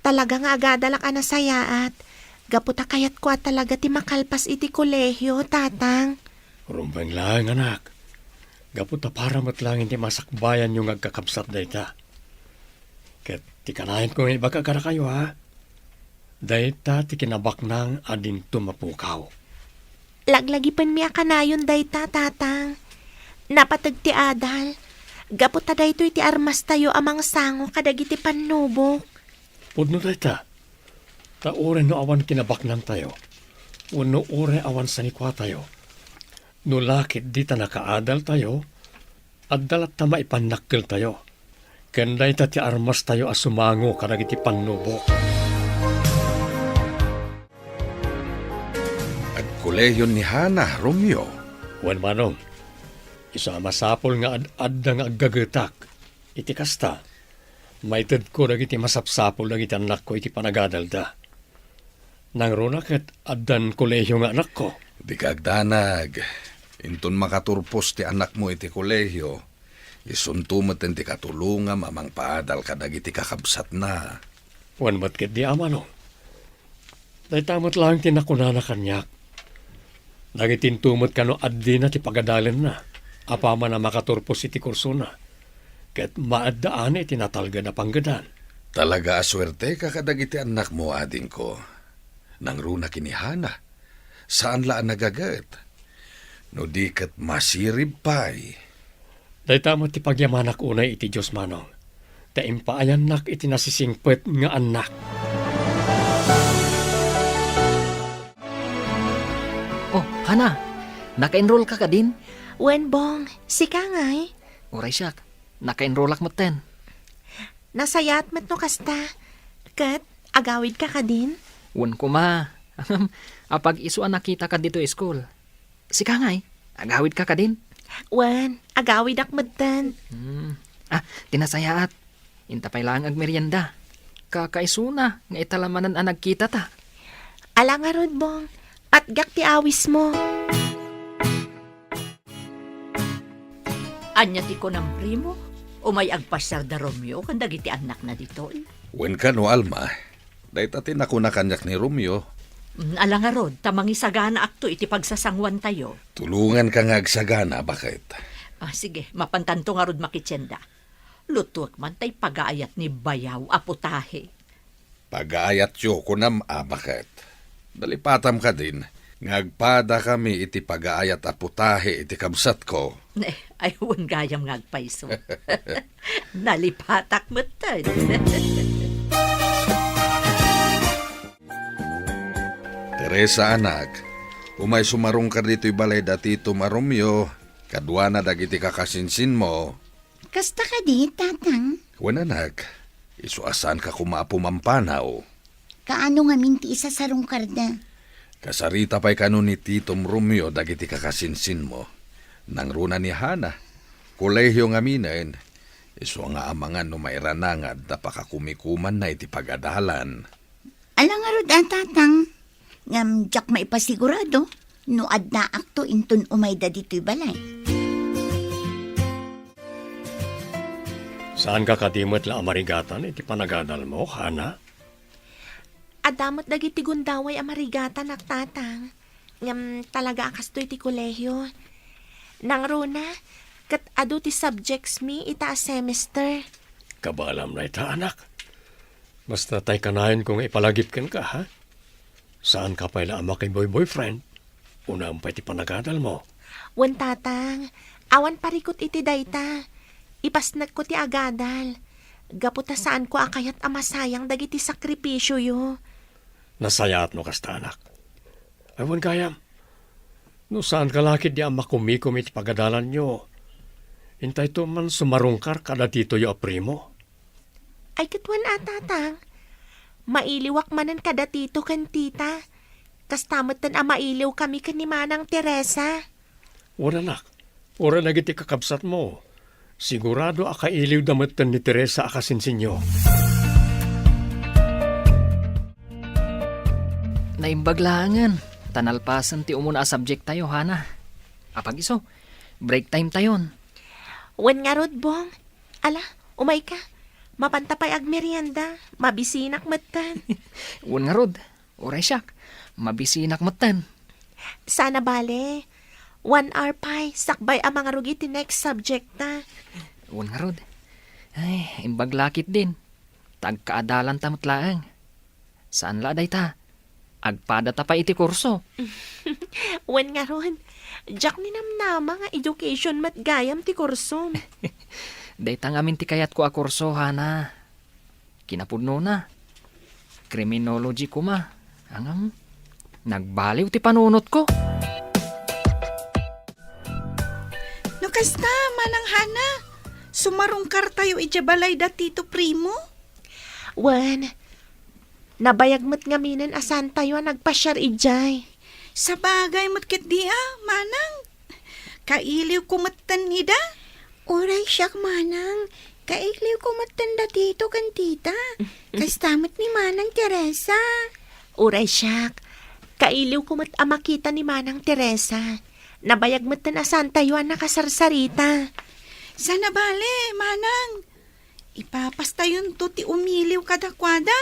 Talaga nga agadalak a nasayaat. Gapu ta kayatko a talaga ti makalpas iti kolehio, Tatang. Rumbeng laeng, anak. Gapu ta para met laeng iti masakbayanyo nga agkakabsat dayta. Ket ti kanayon ko nga ibaga kadakayo, ha? Dayta ti kinabaknang a dinto mapukaw. Laglagipenmi a kanayon dayta, Tatang. Napateg ti adal. Gapu ta daytoy ti armastayo a mangsango kadagiti pannubok. Pudno dayta. Ta uray no awan kinabaknangtayo, wenno uray awan sanikuatayo, no la ketdi ta nakaadaltayo, adda latta maipannakkeltayo. Ken dayta ti armastayo a sumango kadagiti pannubok. Agkolehion ni Hana, Romeo. Wen, Manong, isu a masapul nga ad-adda nga aggagetak. Iti kasta, maitedko dagiti masapsapul dagiti annakko iti panagadalda. Nangruna ket addan kolehio nga anakko. Dika agdanag. Inton makaturpos ti anakmo iti kolehio, isunto met ti katulongam a mangpaadal kadagiti kakabsatna. Wen met ketdi, Ama, no? Dayta met laeng ti nakunana kaniak. Nangitinto met kano addina ti pagadalenna, apaman a makaturpos iti kursona, ket maaddaana iti natalged a panggedan. Talaga a suerteka kadagiti annakmo, adingko. Nangruna ket ni Hana, saan la a nagaget. No di ket masirib pay. Dayta met ti pagyamanak unay iti Dios, Manong, ta impaayannak iti nasisingpet nga annak. Oh, Hana, naka-enroll ka kadin? Wen, Bong, sika ngay? Uray siak, naka-enrollak metten. Nasayaat met no kasta. Ket, agawid ka kadin? Wen koma. Apag isu a nakitaka ditoy school. Sika ngay, agawid ka kadin? Wen, agawidak metten. Hmm. Ah, ti nasayaat. Inta pay laeng agmerienda. Kakaisuna nga ita la manen a nagkitata. Ala ngarud, Bong. Patgak ti awismo. Ania ti kunam, Primo? Umay agpasiar da Romeo ken dagiti annakna ditoy? Wen kano, Alma. Dayta ti nakuna kaniak ni Romeo. Mm, ala ngarud, ta mangisaganaakto iti pagsasanguantayo. Tulonganka nga agsagana, baket. Ah, sige, mapantanto ngarud makitienda. Lutuek man tay pagaayat ni bayaw a putahe. Pagaayatyo, kunam a, baket. Nalipatam kadin nga agpadakami iti pagaayat a putahe iti kabsatko. Eh, ay, wen gayam nga agpayso. Nalipatak metten. Ti Esa, anak, umay sumarungkar ditoy balay da Titom a Romeo, kaduana dagiti kakasinsinmo. Kasta kadi, Tatang? Wen, anak, isu a saanka koma a pumampanaw. Kaano ngamin ti isasarungkarda? Kasarita pay kano ni Titom Romeo dagiti kakasinsinmo. Nangruna ni Hana, kolehiyo ngaminen, isu nga amangan no mairanangad ta pakakumikumanna iti pagadalan. Ala ngarud a, Tatang, ngem diak maipasigurado no addaakto inton umayda ditoy balay. Saanka kadi met la a marigatan iti panagadalmo, Hana? Adda met dagiti gundaway a marigatanak, Tatang. Ngem talaga a kastoy ti kolehiyo. Nangruna, ket adu ti subjects mi ita a semester. Kabaelam dayta, anak. Basta tay kanayon ko nga ipalagip kenka, ha? Saanka pay la a makiboy-boyfriend? Unaem pay ti panagadalmo. Wen, Tatang, awan parikut iti dayta. Ipasnekko ti agadal. Gapu ta saanko a kayat a masayang dagiti sakripisioyo. Nasayaat no kasta, anak. Awan gayam. No saanka la ketdi a makumikom iti pagadalanyo, intayto man sumarungkar kada titoyo a primo. Ay, ket wen a, Tatang. Mailiwak manen kada tito ken tita. Kasta metten a mailiwkami ken ni Manang Teresa. Wen, anak, uray dagiti kakabsatmo, sigurado a kailiwda metten ni Teresa a kasinsinyo. Naimbag laengen, ta nalpasen ti umuna a subject tayo, Hana. Apag isu, break time tayon. Wen ngarud, Bong. Ala, umayka. Mapanta pay agmerienda. Mabisinak metten. Wen ngarud, uray siak. Mabisinak metten. Sana bale. One hour pay, sakbay a mangrugit ti next subject ta. Wen ngarud. Ay, imbag la ketdin. Ta agkaadalanta met laeng. Saan la dayta? Agpadata pay iti kurso. Wen ngarud, diak ninamnama nga education met gayam ti kursom. Dayta ngamin ti kayatko a kurso, Hana. Kinapudnona, criminology koma. Ngem, nagbaliw ti panunotko. No kasta, Manang Hana, sumarungkartayo idiay balay da Tito Primo? Wen, nabayag met ngaminen a saantayo a nagpasiar idiay. Sabagay met ketdi a, Manang. Kailiwko metten ida. Uray siak, Manang. Kailiwko metten da Tito ken Tita. Kasta met ni Manang Teresa. Uray siak. Kailiwko met a makita ni Manang Teresa. Nabayag metten a saantayo a nakasarsarita. Sana bale, Manang. Ipapastayonto ti umiliw kadakuada,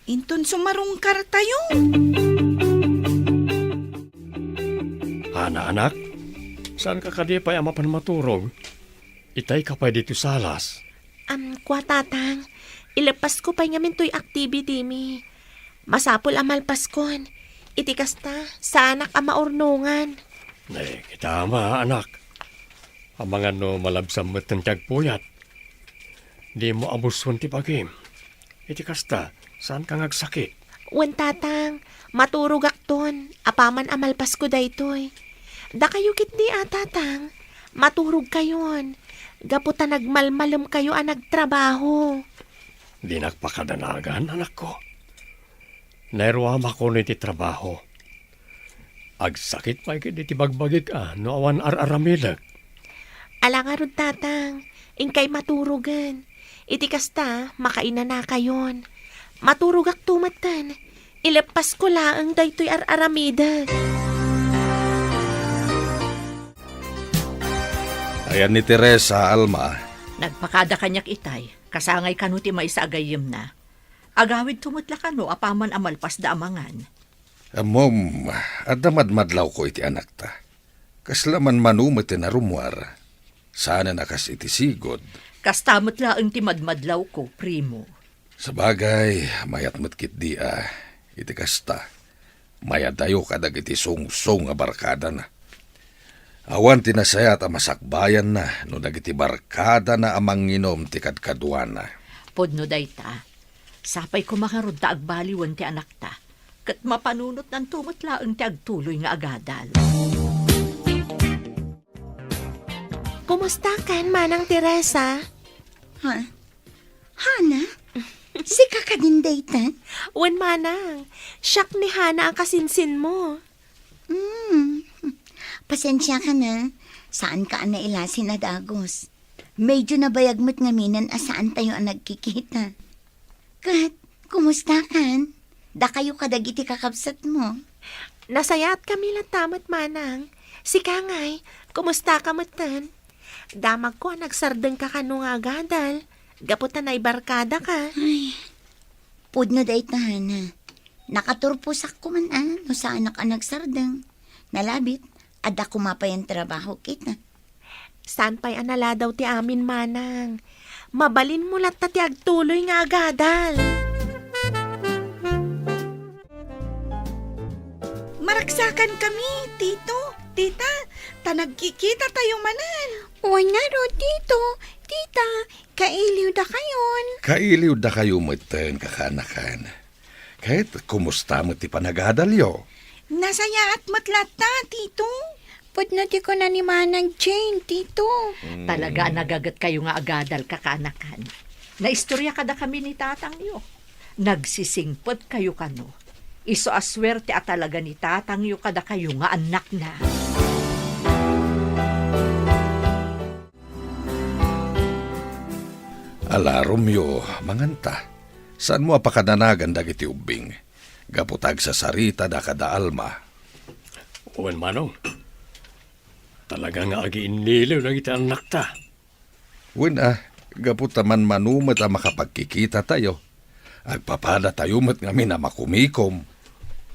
inton sumarungkartayo. Hana, anak, saanka kadi pay a mapan maturog? Itayka pay ditoy salas. Am, kua, Tatang, ileppasko pay ngamin toy activity mi. Masapul a malpaskon. Iti kasta, saanak a maurnongan. Nay, kita ama, anak. Amangan no malabsam met ti agpuyat. Dimo abuson ti bagim. Iti kasta, saanka nga agsakit? Wen, Tatang, maturogakton, apaman a malpasko daytoy. Dakayo ketdi a, Tatang, maturogkayon, gapu ta nagmalmalemkayo a nagtrabaho. Dinak pakadanagan, anakko. Nairuamakon iti trabaho. Agsakit pay ketdi ti bagbagik a no awan ar-aramidek. Ala ngarud, Tatang, inkay maturogen. Iti kasta, makainanakayon. Maturogakto metten. Ileppasko laeng daytoy ar-aramidek. Ayan ni Teresa, Alma. Nagpakada kaniak itay, kasangay kano ti maysa a gayyemna. Agawidto met la kano apaman a malpasda a mangan. Ammom, adda madmadlawko iti anakta. Kasla manmano met ti narummuar. Saanen a kas iti sigud. Kasta met laeng ti madmadlawko, Primo. Sabagay, mayat met ketdi a, iti kasta, mayadayo kadagiti sungsong a barkadana. Awan ti nasayaat a masakbayanna no dagiti barkadana a manginum ti kadkaduana. Pudno dayta. Sapay koma ngarud ta agbaliwen ti anakta. ket mapanunotnanto met laeng ti agtuloy nga agadal. Kumustakan, Manang Teresa? Ha? Hana? Sika kadin dayta? Wen, Manang. Siak ni Hana a kasinsinmo. Hmm. Pasensiakan a, saanka a nailasin a dagus. Medyo nabayag met ngaminen a saantayo a nagkikita. Ket, kumustakan? Dakayo kadagiti kakabsatmo? Nasayaatkami latta met, Manang. Sika ngay, kumustaka metten? Damagko a nagsardengka kano nga agadal, gapu ta naibarkadaka. Ay, pudno dayta, Hana. Nakaturposak koma a no saanak a nagsardeng. Nalabit, adda koma pay a trabaho kita. Saan pay a naladaw ti amin, Manang? Mabalinmo latta ti agtuloy nga agadal. Maragsakan kami, Tito, Tita, ta nagkikita tayo manen. Wen ngarud, Tito, Tita, kailiw dakayon. Kailiw dakayo metten, kakaanakan. Ket kumusta met ti panagadalyo? Nasayaat met latta, Tito. Pudno ti kuna ni Manang Jane, Tito. Mm. Talaga a nagaget kayo nga agadal, kakaanakan. Naistorya kadakami ni tatangyo. Nagsisingpet kayo kano. Isu a suerte a talaga ni tatangyo kadakayo nga annakna. Ala, Romeo, manganta. Saanmo a pakananagan dagiti ubbing? Gapu ta agsasaritada kada Alma. Wen, Manong. Talaga nga agiinniliw dagiti annakta. Wen a, gapu ta manmano met a makapagkikitatayo, agpapadatayo met ngamin a makumikom.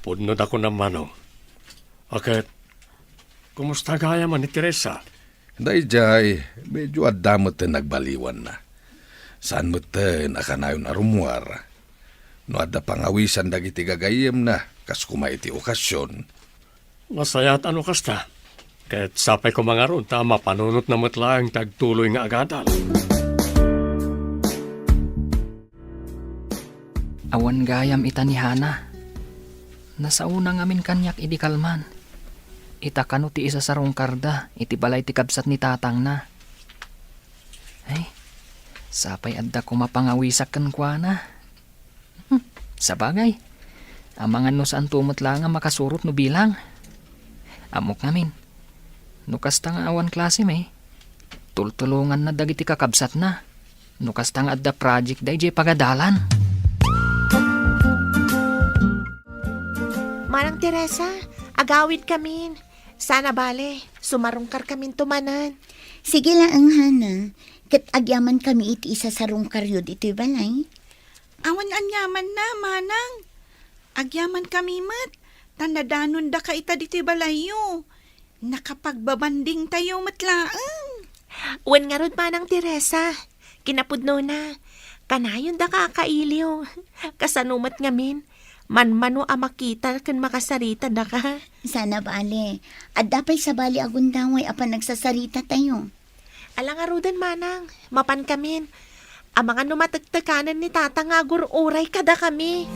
Pudno da kunam, Manong. A ket, kumusta gayam ni Teresa? Daydiay, medyo adda met ti nagbaliwanna. Saan metten a kanayon a rummuar. No adda pangawisan dagiti gagayyemna, kas koma iti okasion. Nasayaat a no kasta. Ket sapay koma ngarud ta mapanunotna met laeng ti agtuloy nga agadal. Awan gayam ita ni Hana. Nasaona ngamin kaniak idi kalman. Ita kano ti isasarungkarda iti balay ti kabsat ni tatangna. Ay, sapay adda koma pangawisak kenkuana. Hmm, sabagay, amangan no saanto met laeng a makasurot no bilang. Ammok ngamin, no kasta nga awan klasem, tultulonganna dagiti kakabsatna. No kasta nga adda project daydiay pagadalan. Manang Teresa, agawidkamin. Saan a bale, sumarungkarkaminto manen. Sige laeng, Hana. Ket agyamankami iti isasarungkaryo ditoy balay. Awan aniamanna, Manang. Agyamankami met, ta nadanondaka ita ditoy balayyo. Nakapagbabandingtayo met laeng. Wen ngarud, Manang Teresa, kinapudnona, kanayondaka a kailiw. Kasano met ngamin, manmano a makita ken makasaritadaka. Saan a bale, adda pay sabali a gundaway a panagsasaritatayo. Ala ngaruden, Manang, mapankamin. Amangan no matektekanen ni Tata nga agur-uray kadakami.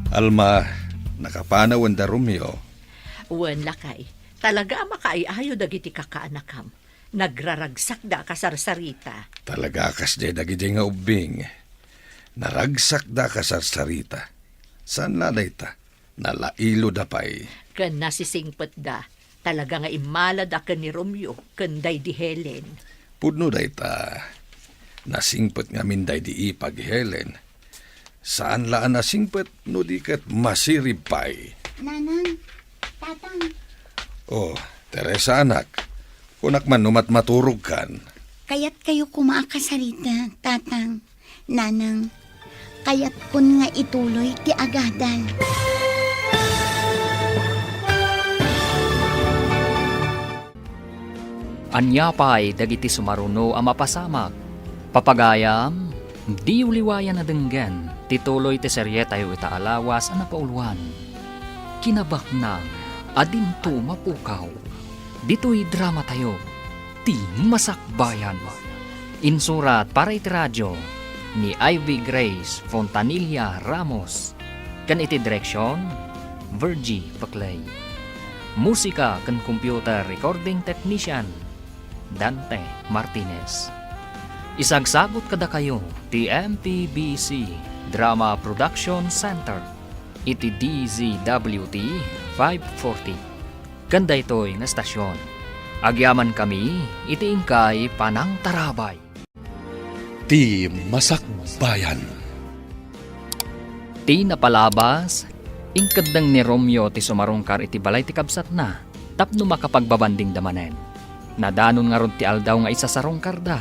Alma, nakapanaw wen da Romeo? Wen, lakay. Talaga a makaay-ayo dagiti kakaanakam. Nagraragsakda a kasarsarita. Talaga a kasdiay dagidiay nga ubbing. Naragsakda a kasarsarita. Saan la dayta? Nalailoda pay. Ken nasisingpetda. Talaga nga immalada ken ni Romeo ken daydi Helen. Pudno dayta. Nasingpet ngamin daydi ipag Helen. Saan la a nasingpet no di ket masirib pay. Nanang, Tatang. Oh, Teresa, anak. Kunak man no matmaturogkan. Kayatkayo koma a kasarita, Tatang. Nanang, kayatkon nga ituloy ti agadal. Ania pay dagiti sumaruno a mapasamak? Papagayam, diyo liwayan a denggen ti tuloy ti serietayo ita a lawas a napauluan, Kinabaknang a Dinto Mapukaw. Ditoy dramatayo, ti Masakbayan. Insurat para iti radio, ni Ivy Grace Fontanilla Ramos, ken iti direksion, Virgie Peclay. Musika ken computer recording technician, Dante Martinez. Isagsagut kadakayo ti M P B C Drama Production Center iti D Z W T five forty. Ken daytoy nga estasion, agyamankami iti inkay panangtarabay. Ti Masakbayan. Ti napalabas, inkeddeng ni Romeo ti sumarungkar iti balay ti kabsatna tapno makapagbabandingda manen. Nadanon ngarud ti aldaw nga isasarungkarda,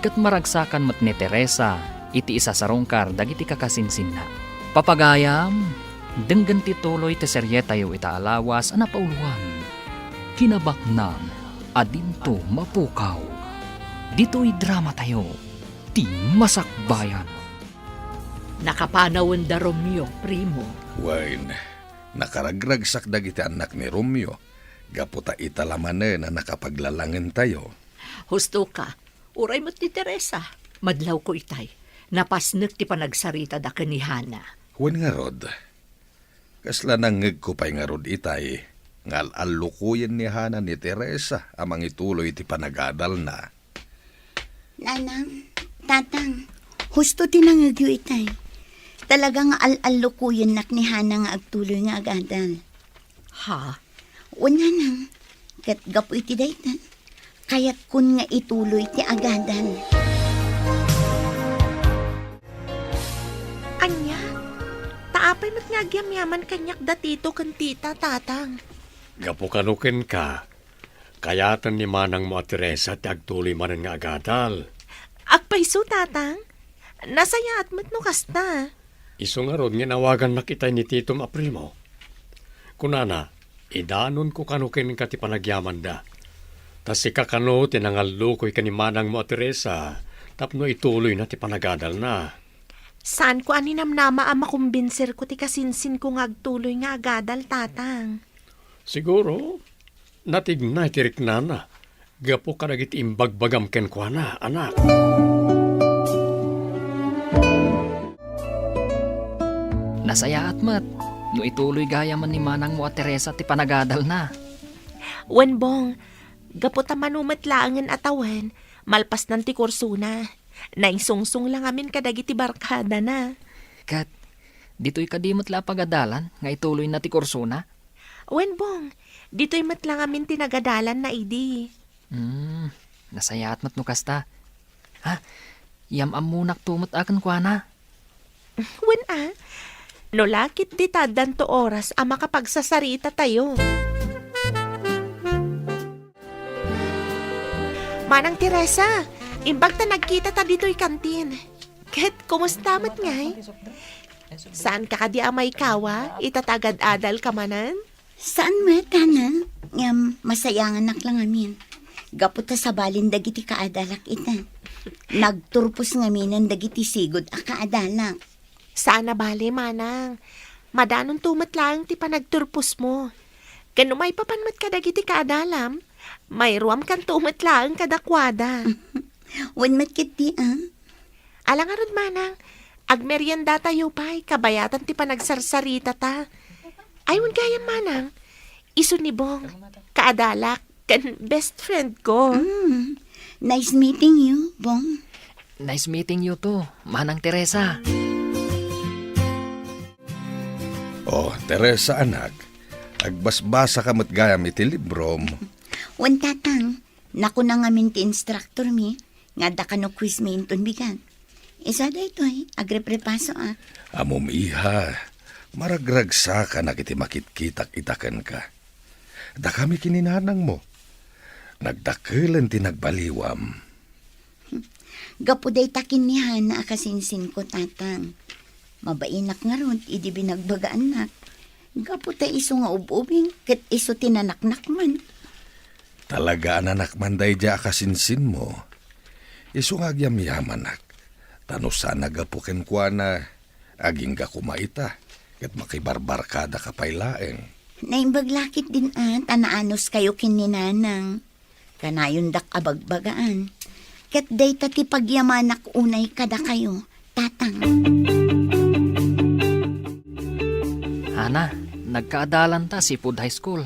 ket maragsakan met ni Teresa iti isasarungkar dagiti kakasinsinna. Papagayam, denggen ti tuloy ti serietayo ita a lawas a napauluan, Kinabaknang a Dinto Mapukaw. Ditoy dramatayo, Ti Masakbayan. Nakapanawenda Romeo, primo. Wen, nakaragragsak dagiti annak ni Romeo, gapu ta ita la manen a nakapaglalangentayo. Husto ka, uray met ni Teresa, madlawko itay. Napasnek ti panagsaritada ken ni Hana. Wen ngarud, kasla nangngegko pay ngarud itay nga al-allukoyen ni Hana ni Teresa a mangituloy ti panagadalna. Nanang, Tatang, husto ti nangngegyo itay. Talaga nga al-allukoyennak ni Hana nga agtuloy nga agadal. Ha? Wen, Nanang, ket gapu iti dayta, kayatkon nga ituloy ti agadal. Ania? Ta apay met nga agyamyaman kaniak da Tito ken Tita, Tatang? Gapu kano kenka, kayaten ni manangmo a Teresa ti agtuloy manen nga agadal. Agpayso, Tatang? Nasayaat met no kasta. Isu ngarud nga inawagannak itay ni titom a primo. Kunana, idanonko kano kenka ti panagyamanda. Ta sika kano ti nangallukoy ken ni manangmo a Teresa tapno ituloyna ti panagadalna. Saanko a ninamnama a makumbinserko ti kasinsinko nga agtuloy nga agadal, Tatang. Siguro, natignay ti riknana gapu kadagiti imbagbagam kenkuana, anak. Nasayaat met no ituloy gayamen ni manangmo a Teresa ti panagadalna. Wen, Bong, gapu ta mano met laengen a tawen, malpasnan ti kursona. Naingsungsong la ngamin kadagiti barkadana. Ket, ditoy kadi met la a pagadalan nga ituloyna ti kursona? Wen, Bong, ditoy met la ngamin ti nagadalanna idi. Hmm, nasayaat met no kasta. Ha, yam-ammonakto met a kenkuana. Wen a, no la ketdi ta addanto oras a makapagsasaritatayo. Manang Teresa, imbag ta nagkitata ditoy kantin. Ket kumusta met ngay? Saanka kadi a maikawa ita ta agad-adalka manen? Saan met, Hana, ngem masayanganak la ngamin. Gapu ta sabalin dagiti kaadalak ita. Nagturpos ngaminen dagiti sigud a kaadalak. Saan a bale, manang. Madanonto met laeng ti panagturposmo. Ken no maipapan met kadagiti kaadalam, mairuamkanto met laeng kadakuada. Wen met ketdi, a? Ala ngarud, manang, agmeriendatayo pay kabayatan ti panagsarsarita ta. Ay, wen gayam, manang, isu ni Bong, kaadalak, ken best friend ko. Mm. Nice meeting you, Bong. Nice meeting you too, Manang Teresa. Oh, Teresa, anak, agbasbasa ka met gayam iti librom. Wen, Tatang, nakuna ngamin ti instructor mi, nga adda kano quiz mi inton bigat. Isu daytoy, agreprepasoak. Ammom, iha, maragragsakan iti makitkitak ita kenka. Dakami ken ni nanangmo. Nagdakelen ti nagbaliwam. Gapu dayta ken ni Hana a kasinsinko, Tatang. Mabainak ngarud idi binagbagaannak. Gapu ta isu nga ub-ubing ket isu ti nanaknakman. Talaga a nanakman daydiay a kasinsinmo. Isu nga agyamyamanak, ta no saan a gapu kenkuana, agingga koma ita, ket makibarbarkadaka pay laeng. Naimbag la ketdin a ta naanuskayo ken ni Nanang. Kanayondak a bagbagaan. Ket dayta ti pagyamanak unay kadakayo, Tatang. Hana, nagkaadalanta Seafood High School.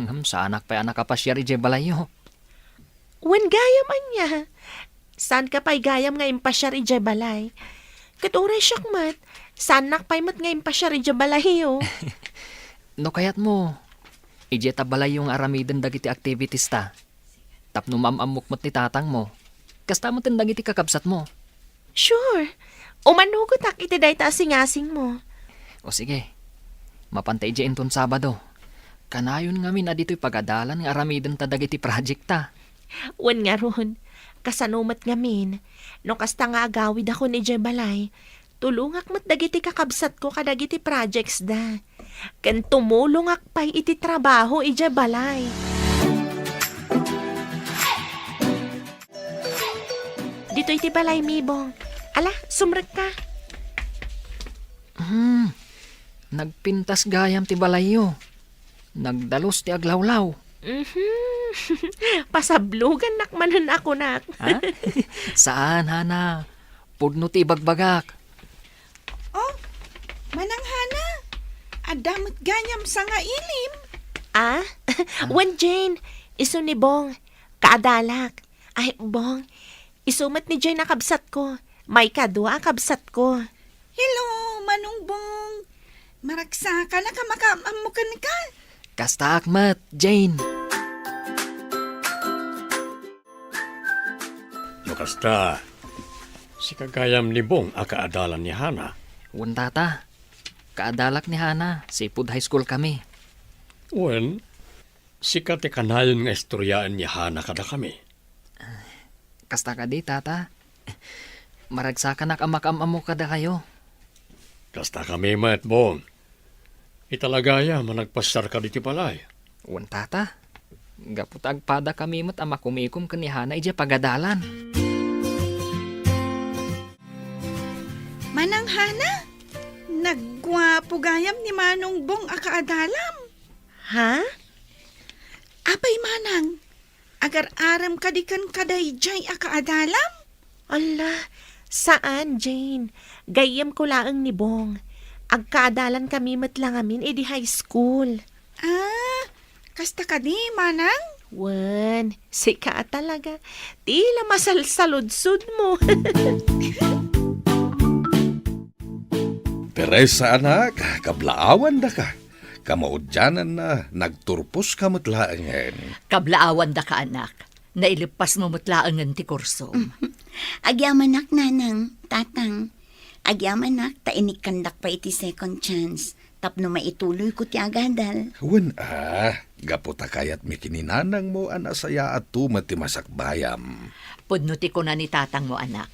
Ngem saanak pay a nakapasiar idiay balayyo. Wen gayam ania? Saanka pay gayam nga impasiar idiay balay? Ket uray siak met, saannak pay met nga impasiar idiay balayyo. No kayatmo, idiay ta balayyo nga aramiden dagiti activities ta. Tapno maam-ammok met ni tatangmo. Kasta met dagiti kakabsatmo. Sure. Umanugotak iti dayta a singasingmo. O sige. Mapanta idiay inton Sabado. Kanayon ngamin a ditoy pagadalan nga aramiden ta dagiti project ta. Wen ngarud, kasano met ngamin, no kasta nga agawidakon idiay balay, tulongak met dagiti kakabsatko kadagiti projects da. Ken tumulongak pay iti trabaho idiay balay. Ditoy ti balaymi, Bong. Ala, sumrekka. Hmm, nagpintas gayam ti balayyo. Nagdalus ti aglawlaw. Mhm. Pasablogannak manen a kunak. Ha? Saan, Hana. Pudno ti ibagbagak. Oh, Manang Hana, adda met gayam sangailim. Ah? Ah? Wen, Jane, isu ni Bong, kaadalak. Ay, Bong, isu met ni Jane a kabsatko, maikadua a kabsatko. Hello, Manong Bong. Maragsakanak a makaam-ammo kenka. Kastaak met, Jane. No kasta, sika gayam ni Bong a kaadalan ni Hana? Wen, Tata. Kaadalak ni Hana, Seafood High School kami. Wen, sika ti kanayon nga istoryaen ni Hana kadakami. Kasta kadi, Tata. Maragsakanak a makaam-ammo kadakayo. Kasta kami met, Bong. Italagayam a nagpasiarka ditoy balay. Wen, Tata. Gapu ta agpada kami met a makumikom ken ni Hana idiay pagadalan. Manang Hana, nagguapo gayam ni Manong Bong a kaadalam. Ha? Apay, Manang, agar-arem kadi kenka daydiay a kaadalam? Ala, saan, Jane. Gayyemko laeng ni Bong. Agkaadalan kami met la ngamin idi high school. Ah, kasta kadi, Manang? Wen, sika a talaga. Tila masalsaludsodmo. Teresa, anak, kablaawandaka. Kamaudiananna, nagturposka met laengen. Kablaawandaka, anak. Naileppasmo met laengen ti kursom. Agyamanak, Nanang, Tatang. Agyamanak ta inikkandak pay iti second chance tapno maituloyko ti agadal. Wen a, gapu ta kayatmi ken ni nanangmo a nasayaatto met ti masakbayam. Pudno ti kuna ni tatangmo, anak.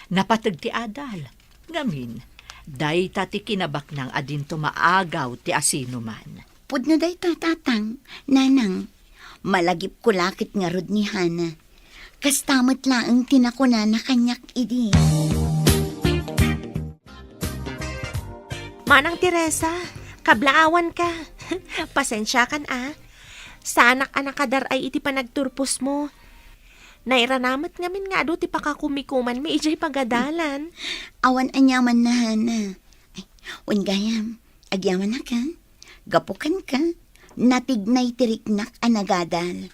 Napateg ti adal. Ngamin, dayta ti kinabaknang a dinto maagaw ti asinoman. Pudno dayta, Tatang, Nanang. Malagipko la ket ngarud ni Hana. Kasta met laeng ti nakunana kaniak idi. Manang Teresa, kablaawanka. Pasensiakan a. Saanak a nakadar-ay iti panagturposmo. Nairanamet ngamin nga adu ti pakakumikumanmi idiay pagadalan. Awan aniamanna, Hana. Ay, wen gayam, agyamanak a. Gapu kenka, natignay ti riknak a nagadal.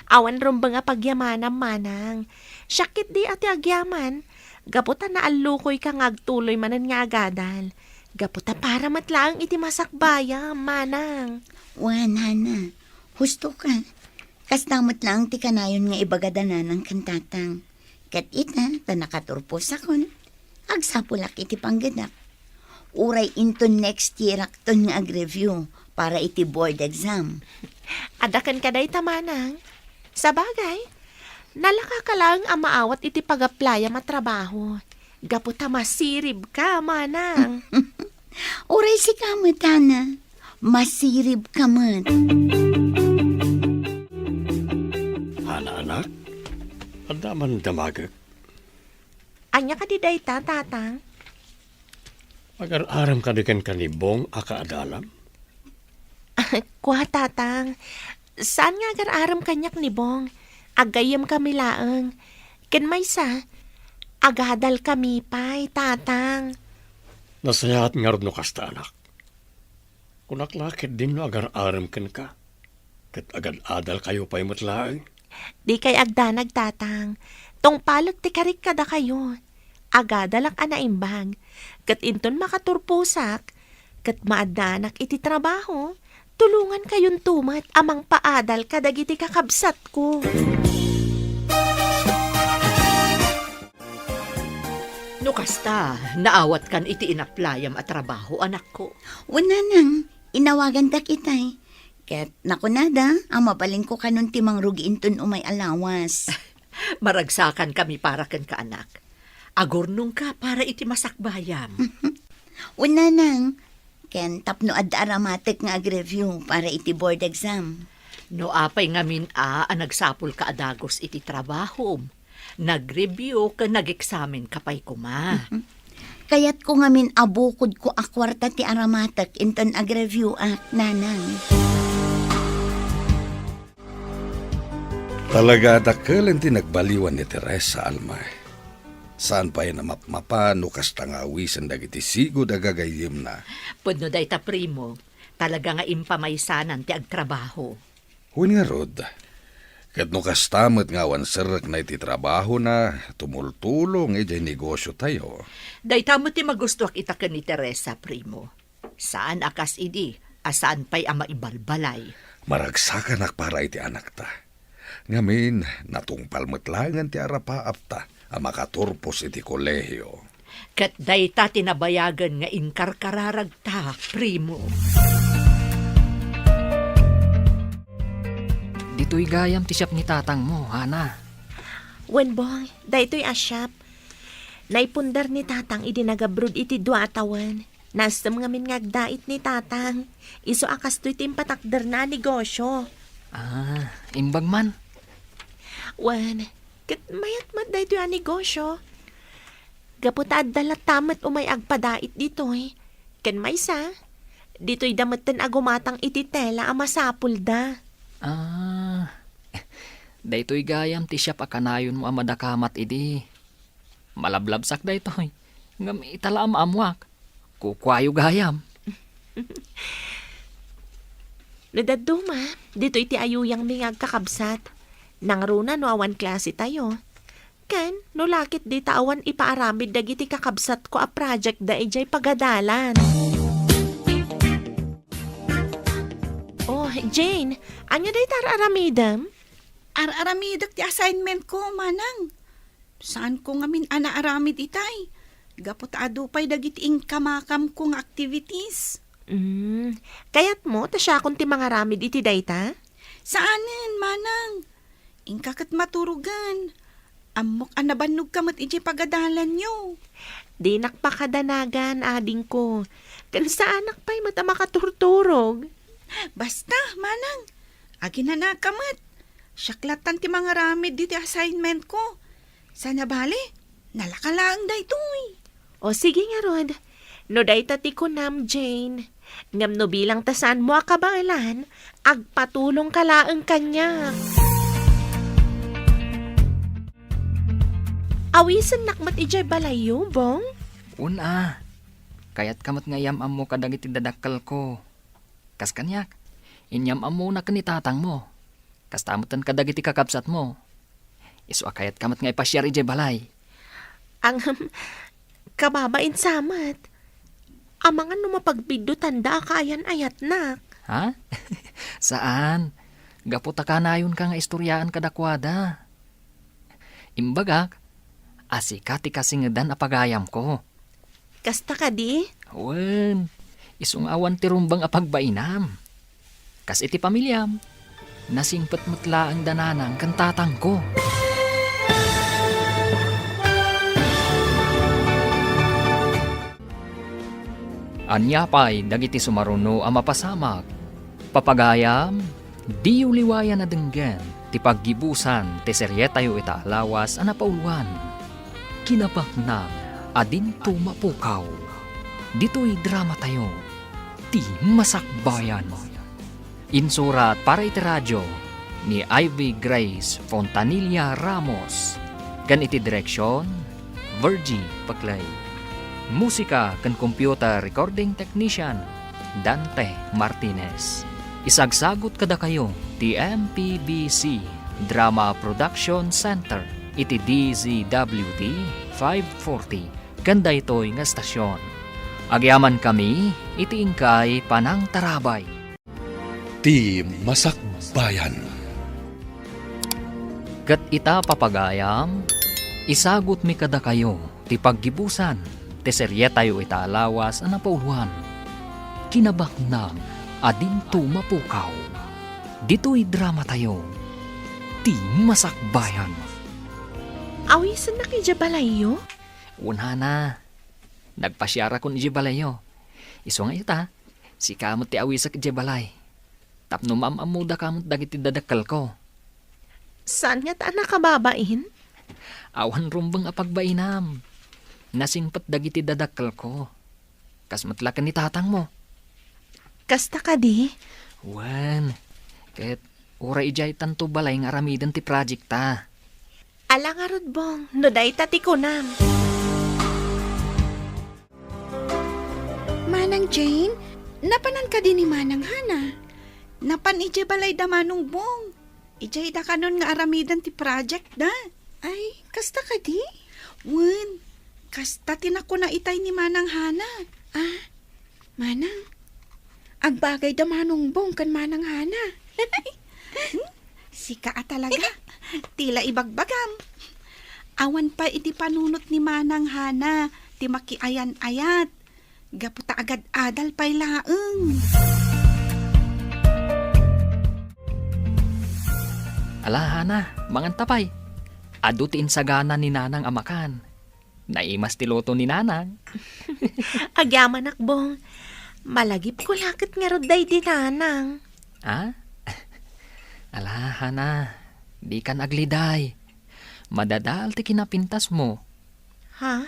Awan rumbeng a pagyamanam, Manang. Siak ketdi a ti agyaman, gapu ta naallukoyka nga agtuloy manen nga agadal. Gapu ta para met laeng iti masakbayam, Manang. Wen, Hana, hustoka. Kasta met laeng ti kanayon nga ibaga da nanang ken tatang. Ket ita, ta nakaturposakon, agsapulak iti panggedak. Uray inton next year-akton nga ag-review para iti board exam. Adda kenka dayta, Manang. Sabagay, nalakaka laeng a maawat iti pag-applyam a trabaho. Gapu ta masiribka, Manang. Uray sika met, Hana. Masiribka met. Hana, anak, adda man damagek. Ania kadi dayta, Tatang? Agar-arem kadi kenka ni Bong a kaadalam? Kua, Tatang. Saan nga agar-arem kaniak ni Bong. Aggayyemkami laeng. Ken maysa, agadalkami pay, Tatang. Nasayaat ngarud no kasta, anak. Kunak la ketdin no agar-arem kenka, ket agad-adalkayo pay met laeng. Dikay agdanag, Tatang. Tungpalek ti karik kadakayo. Agadalak a naimbag. Ket inton makaturposak, ket maaddaanak iti trabaho, tulongankayonto met a mangpaadal kadagiti kakabsatko. No kasta, naawatkan iti inaplayam a trabaho, anakko? Wen, nanang, inawagandak itay. Ket nakunada a mabalinko kanon ti mangrugi inton umay a lawas. Maragsakankami para kenka, anak. Agurnongka para iti masakbayam. Wen, nanang, ken tapno adda aramatek nga ag-review para iti board exam. No apay ngamin a, a nagsapulka a dagus iti trabahom, nag-review ken nag-eksamenka pay koma. Kayatko ngamin a bukodko a kuarta ti aramatek inton ag-review ak, nanang. Talaga a dakkel ti nagbaliwan ni Teresa, Alma. Saan pay a mapmapan no kasta nga awisen dagiti sigud a gagayyemna. Pudno dayta, Primo. Talaga nga impamaysanan ti agtrabaho. Wen ngarud, ket no kasta met nga awan serrekna iti trabahona, tumultulong idiay negosiotayo. Dayta met ti magustuak ita ken ni Teresa, Primo. Saan a kas idi a saan pay a maibalbalay. Maragsakanak para iti anakta. Ngamin, natungpal met laengen ti arapaapta a makaturpos iti kolehio. Ket dayta ti nabayagen nga inkarkararagta, Primo. Ditoy gayam ti siap ni tatangmo, Hana. Wen, Bong, daytoy a siap. Naipundar ni Tatang idi nagabrod iti dua a tawen. Naasem ngamin nga agdait ni Tatang. Isu a kastoy ti impatakderna a negosio. Ah, imbag man. Wen, ket mayat met daytoy a negosio. Gapu ta adda latta met umay agpadait ditoy. Ken maysa, ditoyda metten a gumatang iti tela a masapulda. Ah, daytoy gayam ti siap a kanayonmo a madakamat idi. Malablabsak daytoy. Ngem ita la a maammoak. Kukuayo gayam. No dadduma, ditoy ti ayuyangmi nga agkakabsat. Nangruna no awan klase tayo. Ken, no lakit dita awan ipaaramid dagiti kakabsatko a project da idiay pagadalan. Oh, Jane, ania dayta ar-aramidem? Ar-aramidek ti assignment ko, manang. Saanko ngamin a naaramid itay. Gapu ta adu pay dagiti inkamakamko nga activities. Mm, kayatmo ta siakon ti mangaramid iti dayta? Saanen, manang. Inka ket maturogen. Ammok a nabannogka met idiay pagadalanyo. Dinak pakadanagan, adingko. Ken saanak pay met a makaturturog. Basta, manang. Aginanaka met. Siak lattan ti mangaramid diti assignment ko. Sana bale, nalaka laeng daytoy. O sige ngarud, no dayta ti kunam, Jane. Ngem no bilang ta saanmo a kabaelan, agpatulongka laeng kaniak. Awisennak met idiay balayyo, Bong? Wen a. Kayatka met nga iyam-ammo kadagiti dadakkelko. Kas kaniak, inyam-ammona ken ni tatangmo. Kasta metten kadagiti kakabsatmo. Isu a kayatka met nga ipasiar idiay balay. Ngem, kababain sa met. Amangan no mapagbiddutanda a kaayan-ayatnak. Ha? Saan. Gapu ta kanayonka nga istoriaan kadakuada. Imbagak a sika ti kasingedan a pagayamko. Kasta kadi? Wen, isu nga awan ti rumbeng a pagbainam. Kas iti pamiliam, nasingpet met laeng da nanang ken tatangko. Ania pay dagiti sumaruno a mapasamak? Papagayam, diyo liwayan a denggen ti paggibusan ti serietayo ita a lawas a napauluan, Kinabaknang a Dinto Mapukaw. Ditoy dramatayo, Ti Masakbayan. Insurat para iti radio ni Ivy Grace Fontanilla Ramos, ken iti direksion, Virgie Paclay. Musika ken computer recording technician, Dante Martinez. Isagsagut kadakayo ti M P B C Drama Production Center iti D Z W T five forty ken daytoy nga estasion. Agyamankami iti inkay panangtarabay. Ti Masakbayan. Ket ita, papagayam, isagutmi kadakayo ti paggibusan ti serietayo ita a lawas a napauluan, Kinabaknang a Dinto Mapukaw. Ditoy dramatayo, Ti Masakbayan. Awisennak idiay balayyo? Wen, Hana. Nagpasiarakon idiay balayyo. Isu nga ita, sika met ti awisek idiay balay. Tapno maam-ammodaka met dagiti dadakkelko. Saan ngata a nakababain? Awan rumbeng a pagbainam. Nasingpet dagiti dadakkelko. Kas met la ken ni tatangmo. Kasta kadi? Wen, ket uray idiay tanto balay nga aramiden ti project ta. Ala ngarud, Bong, no dayta ti kunam. Manang Jane, napanan kadi ni Manang Hana? Napan idiay balay da Manong Bong. Idiay da kanon nga aramiden ti project da. Ay, kasta kadi? Wen, kasta ti nakuna itay ni Manang Hana. Ah, Manang, agbagay da Manong Bong ken Manang Hana. Hmm? Sika a talaga. Ti la ibagbagam. Awan pay iti panunot ni Manang Hana ti makiayan-ayat. Gapu ta agad-adal pay laeng. Ala, Hana, manganta pay. Adu ti insagana ni Nanang a makan. Naimas ti luto ni Nanang. Agyamanak, Bong. Malagipko la ket ngarud daydi Nanang. Ah? Ala, Hana, dikan agliday. Madadael ti kinapintasmo. Ha?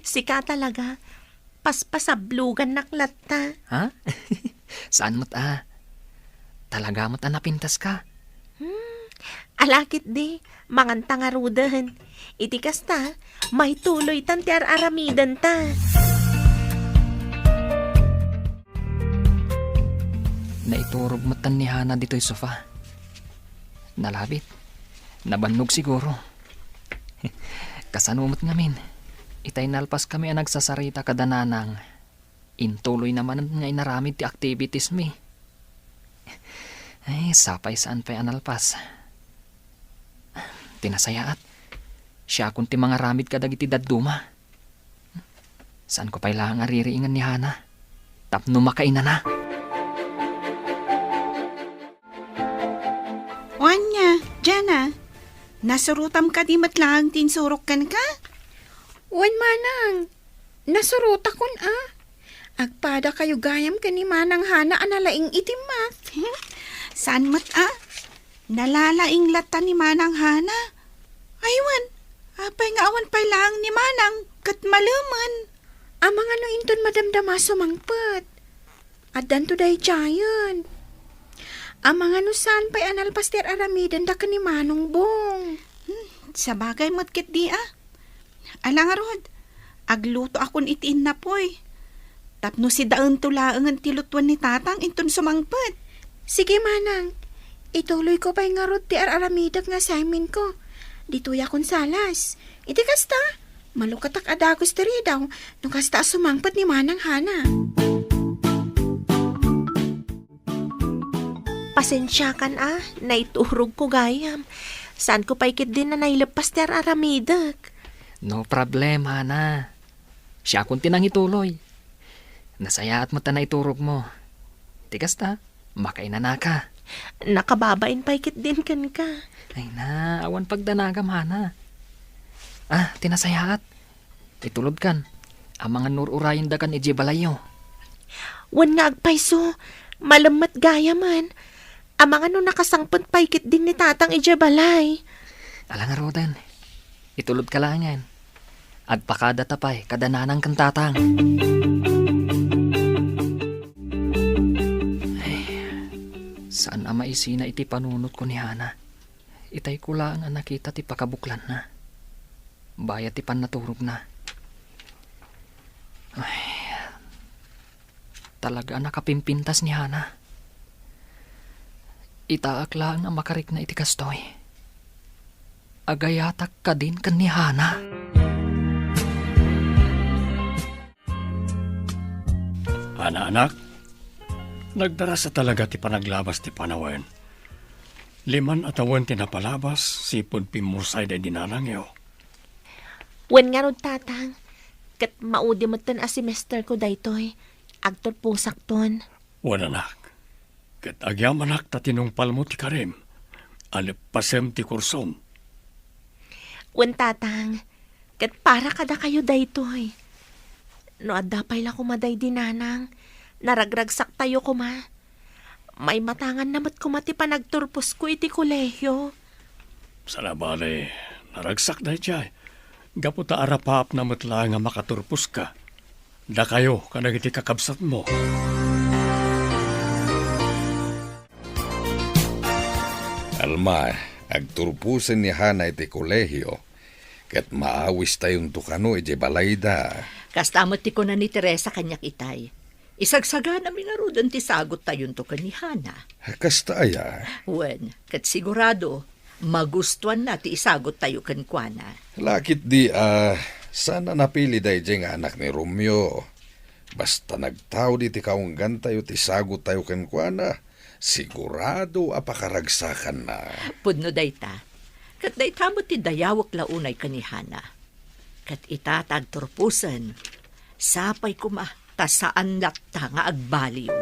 Sika talaga. Paspasablogannak latta. Ha? Saan met a? Talaga met a napintaska? Hmm, ala ketdi, manganta ngaruden. Iti kasta, maituloytan ti ar-aramidenta. Naiturog metten ni Hana ditoy sofa. Nalabit. Nabannog siguro. Kasano met ngamin? Itay nalpaskami a nagsasarita kada Nanang. Intuloyna manen nga inaramid ti activitiesmi. Ay, sapay saan pay a nalpas. Ti nasayaat, siakon ti mangaramid kadagiti dadduma. Saanko pay laeng a ririingen ni Hana tapno makainana. O ania, Jana, nasurotam kadi met laeng ti insurok kenka? Wen, Manang, nasurotakon a. Agpadakayo gayam ken ni Manang Hana a nalaing iti math. Saan met a? Nalalaing latta ni Manang Hana. Ay wen, apay nga awan pay laeng ni Manang ket malemen? Amangan no inton madamdama sumangpet. Addanto daydiayen. Amangan no saan pay a nalpas ti ar-aramidenda ken ni Manong Bong. Hmm, sabagay met ketdi a. Ala ngarud, aglutoakon iti innapoy. Tapno sidaento laengen ti lutoen ni Tatang inton sumangpet. Sige, Manang. Ituloyko pay ngarud ti ar-aramidek nga assignmentko. Ditoyakon salas. Iti kasta, malukatak a dagus ti ridaw no kasta a sumangpet ni Manang Hana. Pasensiakan a, naiturogko gayam. Saanko pay ketdi a naileppas ti ar-aramidek. No problem, Hana. Siakon ti nangituloy. Nasayaat met a naiturogmo. Ti kasta, makainanaka. Nakababain pay ketdin kenka. Ay na, awan pagdanagam, Hana. Ah, ti nasayaat. Itulodkan. Amangan no ur-urayendakan idiay balayyo. Wen nga agpayso, malemmet gayamen. Amangan no nakasangpet pay ketdin ni Tatang idiay balay. Ala ngaruden, itulodka laengen. Agpakadata pay kada Nanang ken Tatang. Ay, saan a maisina iti panunotko ni Hana. Itayko laeng a nakita ti pakabuklanna. Bayat ti pannaturogna. Ay, talaga a nakapimpintas ni Hana. Itaak laeng a makarikna iti kastoy. Agayatak kadin ken ni Hana. Hana, anak, nagdarasa talaga ti panaglabas ti panawen. Liman a tawen ti napalabas, sipud pimmusay daydi nanangyo. Wen ngarud, Tatang, ket maudi metten a semester ko daytoy. Agturposakton. Wen, anak, ket agyamanak ta tinungpalmo ti karim, a leppasem ti kursom. Wen, Tatang, ket para kadakayo daytoy. No adda pay la koma daydi nanang, naragragsaktayo koma. Maimatanganna met koma ti panagturposko iti kolehio. Saan a bale, naragsak daydiay. Gapu ta arapaapna met laeng a makaturposka. Dakayo kadagiti kakabsatmo. Alma, agturposen ni Hana iti kolehio, ket maawistayonto kano idiay balayda. Kasta met ti kuna ni Teresa kaniak itay. Isagsaganami ngaruden ti sagottayonto ken ni Hana. Kasta aya? Wen, ket sigurado, magustuanna ti isagottayo kenkuana. Lakit di a, saan a napili daydiay nga anak ni Romeo. Basta nagtaud iti kaunggantayo ti sagottayo kenkuana, sigurado a pakaragsakanna. Pudno dayta. Ket dayta met ti dayawek la unay ken ni Hana. Ket ita ta agturposen, sapay koma ta saan latta nga agbaliw.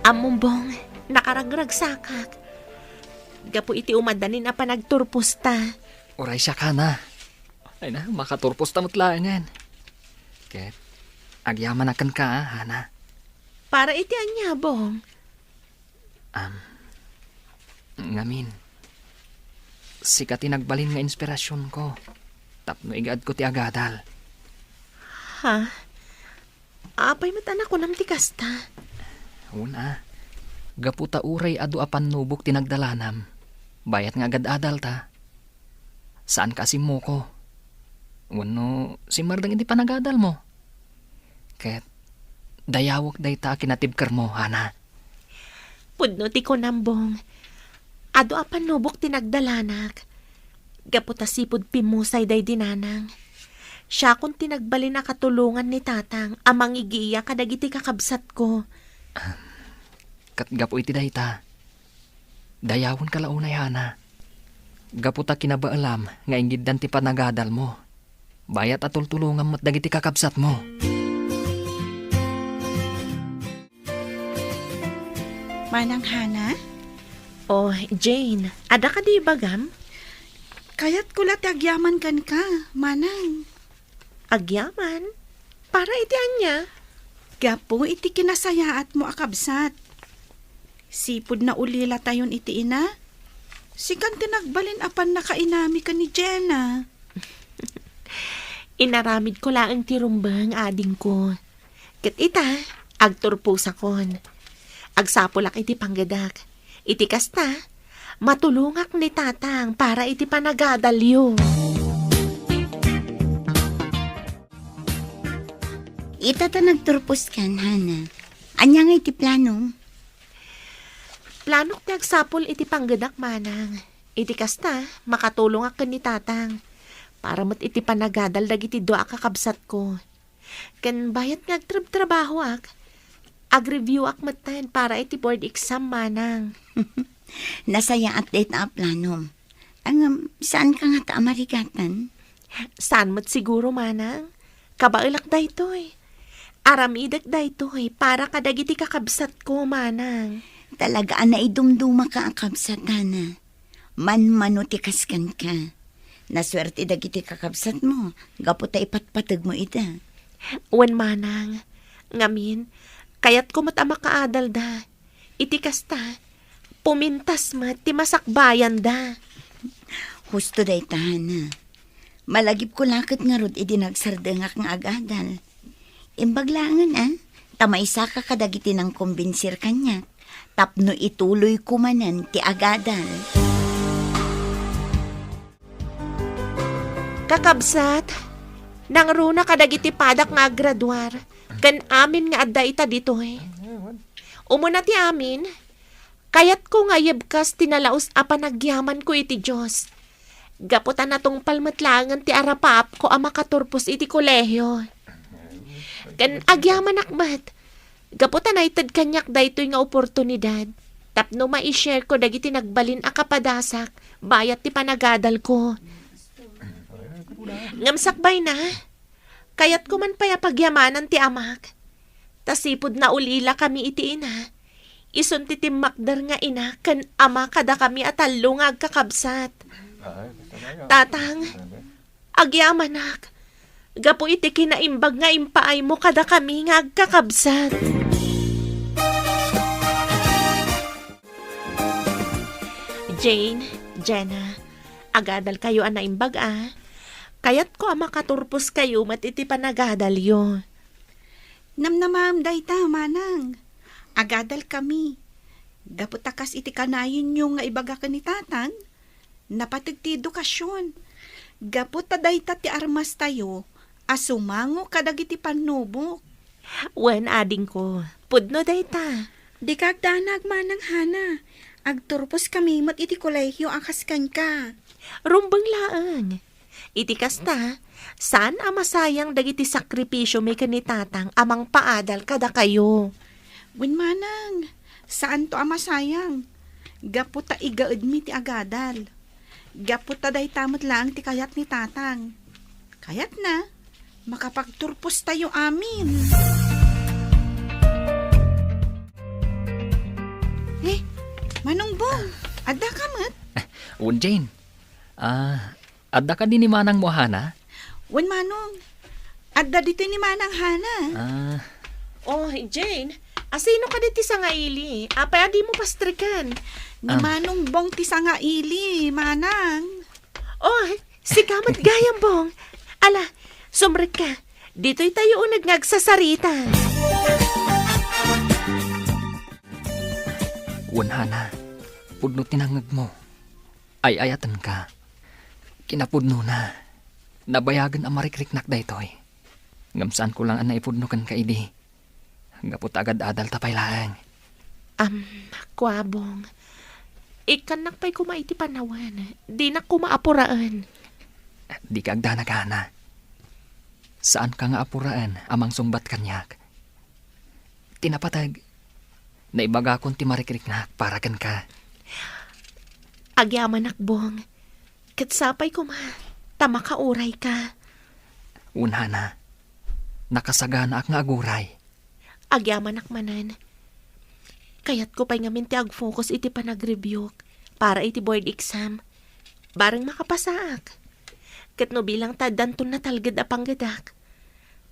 Ammom, Bong, nakaragragsakak. Gapu iti umadanin a panagturposta. Uray siak, Hana. Ay na, makaturposta met laengen. Ket, agyamanak kenka, Hana. Para iti ania, Bong? Am, ngamin, sika ti nagbalin nga inspirasionko tapno igaadko ti agadal. Ha? Apay met a nakunam ti kasta? Wen a, gapu ta uray adu a pannubok ti nagdalanam, bayat nga agad-adalta. Saanka a simmoko. Wenno simmardeng iti panagadalmo. Ket dayawek dayta a kinatibkermo, Hana. Pudno ti kunam, Bong. Adu a pannubok ti nagdalanak. Gapu ta sipud pimmusay daydi nanang. Siakon ti nagbalin a katulongan ni tatang a mangigiya kadagiti kakabsatko. Ket gapu iti dayta, dayawenka la unay, Hana. Gapu ta kinabaelam nga ingiddan ti panagadalmo, bayat a tultulongam met dagiti kakabsatmo. Manang Hana? Oh, Jane, adda kadi ibagam? Kayatko la ti agyaman kenka, Manang. Agyaman? Para iti ania? Gapu iti kinasayaatmo a kabsat. Sipud naulilatayon iti ina, sikan ti nagbalin a pannakainami ken ni Jenna. Inaramidko laeng ti rumbeng, adingko. Ket ita, agturposakon. Agsapulak iti panggedak. Iti kasta, matulongak ni tatang para iti panagadalyo. Ita ta nagturposkan, Hana. Ania ngay ti planom? Planok ti agsapul iti panggedak, Manang. Iti kasta, makatulongak ken ni tatang. Para met iti panagadal dagiti dua a kakabsatko. Ken bayat nga agtrabtrabahoak, agreviewak metten para iti board exam, Manang. Nasayaat dayta a planom. Ngem, saanka ngata a marigatan? Saan met siguro, Manang. Kabaelak daytoy. Aramidek daytoy para kadagiti kakabsatko, Manang. Talaga a naidumdumaka a kabsat, Hana. Manmano ti kaskenka. Nasuerte dagiti kakabsatmo gapu ta ipatpategmo ida. Wen, Manang. Ngamin, kayatko met a makaadalda. Iti kasta, pumintas met ti masakbayanda. Husto dayta, Hana. Malagipko la ket ngarud idi nagsardengak nga agadal. Imbag laengen, a, ta maysaka kadagiti nangkombinsir kaniak tapno ituloyko manen ti agadal. Kakabsat, nangruna kadagiti padak nga aggraduar, ken amin nga adda ita ditoy. Umuna ti amin, kayatko nga ayebkas ti nalaus a panagyamanko iti Dios. Gapu ta natungpal met laengen ti arapaapko a makaturpos iti kolehio. Ken agyamanak met, gapu ta naited kaniak daytoy nga oportunidad tapno mai-share ko dagiti nagbalin a kapadasak bayat ti panagadalko. Ngem sakbayna, kayatko man pay a pagyamanan ti amak. Ta sipud naulila kami iti ina, isun ti timmakder nga ina ken ama kadakami a tallo nga agkakabsat. Tatang, agyamanak, gapu iti kinaimbag nga impaaymo kadakami nga agkakabsat. Jane, Jenna, agadalkayo a naimbag a. Kayatko a makaturposkayo met iti panagadalyo. Namnamaem dayta, manang. Agadalkami. Gapu ta kas iti kanayenyo nga ibaga ken ni tatang, napateg ti edukasion. Gapu ta dayta ti armastayo a sumango kadagiti pannubok. Wen, adingko, pudno dayta. Dika agdanag, manang Hana. Agturposkami met iti kolehio a kas kenka. Rumbeng laeng. Iti kasta, saan a masayang dagiti sakripisiomi ken ni tatang a mangpaadal kadakayo. Wen manang, saanto a masayang. Gapu ta igaedmi ti agadal. Gapu ta dayta met laeng ti kayat ni tatang. Kayatna, makapagturpostayo amin. Eh, Manong Bong, adda ka met? Wen, Jane. Ah, adda kadi ni manangmo a Hana? Wen, Manong. Adda ditoy ni Manang Hana. Ah. Oh, Jane, asino kadi ti sangaili? Apay a dimo pastreken? Ni Ah. Manong Bong ti sangaili, Manang. Oh, sika met gayam, Bong. Ala, sumrekka. Ditoy tayo uneg nga agsasarita. Wen, Hana, pudno ti nangngegmo. Ay-ayatenka. Kinapudnona, nabayagen a marikriknak daytoy. Ngem saanko laeng a naipudno kenka idi. Gapu ta agad-adalta pay laeng. Am, kua, Bong. Ikkannak pay koma iti panawen. Dinak koma apuraen. Dika agdanag, Hana. Saanka nga apuraen a mangsungbat kaniak. Ti napateg, naibagakon ti marikriknak para kenka. Agyamanak, Bong. Ket sapay koma, ta makaurayka. Wen, Hana, nakasaganaak nga aguray. Agyamanak manen. Kayatko pay ngamin ti ag-focus iti panagreviewk para iti board exam. Bareng makapasaak. Ket no bilang ta addanton natalged a panggedak,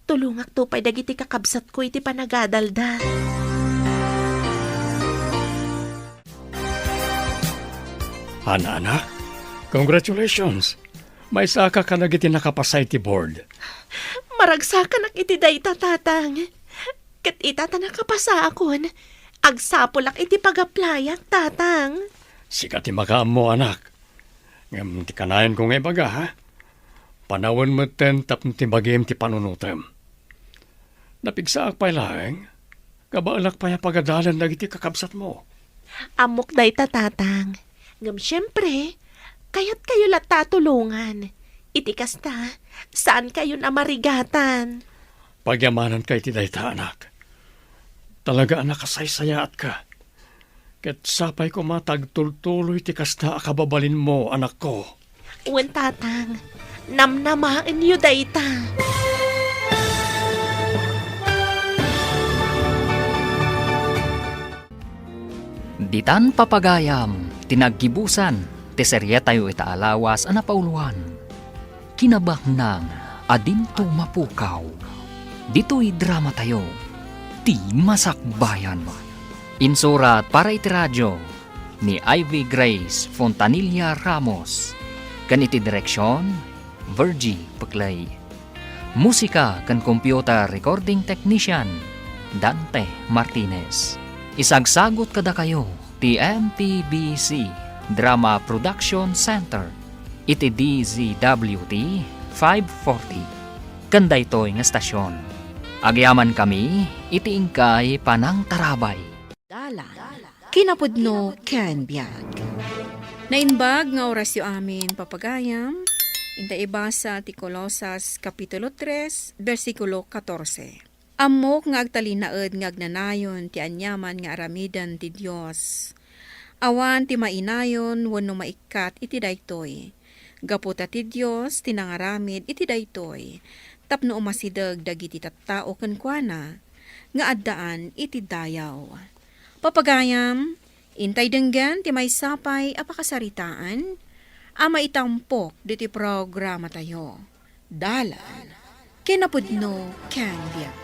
tulongakto pay dagiti kakabsatko iti panagadalda. Hana, anak, congratulations! Maysaka kadagiti nakapasa iti board. Maragsakanak iti dayta, Tatang. Ket ita ta nakapasaakon, agsapulak iti pag-applyak, Tatang. Sika ti makaammo, anak. Ngem ti kanayanko nga ibaga, ha? Panawen metten tapno ti bagim ti panunotem. Napigsaak pay laeng, kabaelak pay a pagadalen dagiti kakabsatmo. Ammok dayta, Tatang. Ngem siempre, kayatkayo latta a tulongan. Iti kasta, saankayon a marigatan. Pagyamananka iti dayta, anak. Talaga a nakasaysayaatka. Ket sapay koma ta agtultuloy ti kasta a kababalinmo, anakko. Wen, Tatang, namnamaenyo dayta. Ditan papagayam ti naggibusan ti serietayo ita a lawas a napauloan. Kinabaknang a dinto mapukaw. Ditoy dramatayo, Ti Masakbayan. Insurat para iti radio ni Ivy Grace Fontanilla Ramos, ken iti direksion, Virgie Peclay. Musika ken computer recording technician, Dante Martinez. Isagsagut kadakayo ti M P B C Drama Production Center iti D Z W T five forty. Ken daytoy nga estasion, agyamankami iti inkay panangtarabay. Dalan, kinapudno ken biag. Naimbag nga orasyo amin, papagayam. Inta ibasa ti Colosas, Kapitulo tres, bersikulo katorse. Ammok nga agtalinaed nga agnanayon ti aniaman nga aramiden ti Dios. Awan ti mainayon wenno maikkat iti daytoy. Gapu ta ti Dios ti nangaramid iti daytoy, tapno umasideg dagiti tattao kenkuana nga addaan iti dayaw. Papagayam, intay denggen ti maysa pay a pakasaritaan a maitampok ditoy programatayo. Dalan, kinapudno ken biag.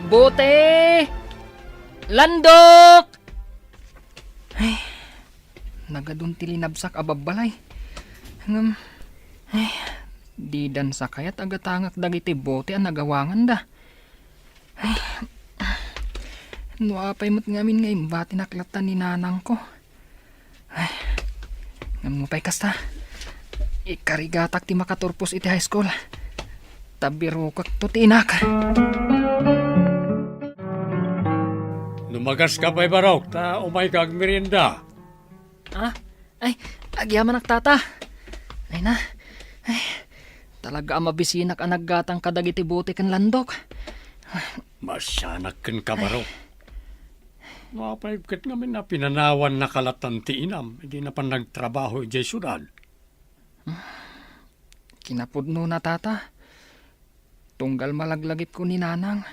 Bote! Landok! Ay, nagadun ti linabsak a babbalay. Ngem, ay, didan sa kayat agatangak dagiti bote a nagawanganda. Ay, no apay met ngamin nga imbatinak latta ni nanangko. Ay, ngem no pay kasta, ikarigatak ti makaturpos iti high school. Ta birokek to ti inak. No magas ka pay, Barok, ta umay ka agmerienda. Ah, ay, agyamanak, tata. Ay na. Ay, talaga a mabisinak a naggatang kadagiti bote ken landok. Masianak kenka, Barok. No apay ket ngamin a pinanawan na kalatan ti inam, idi napan nagtrabaho idiay siudad. Kinapudno na, tata. Tunggal malaglagipko ni nanang,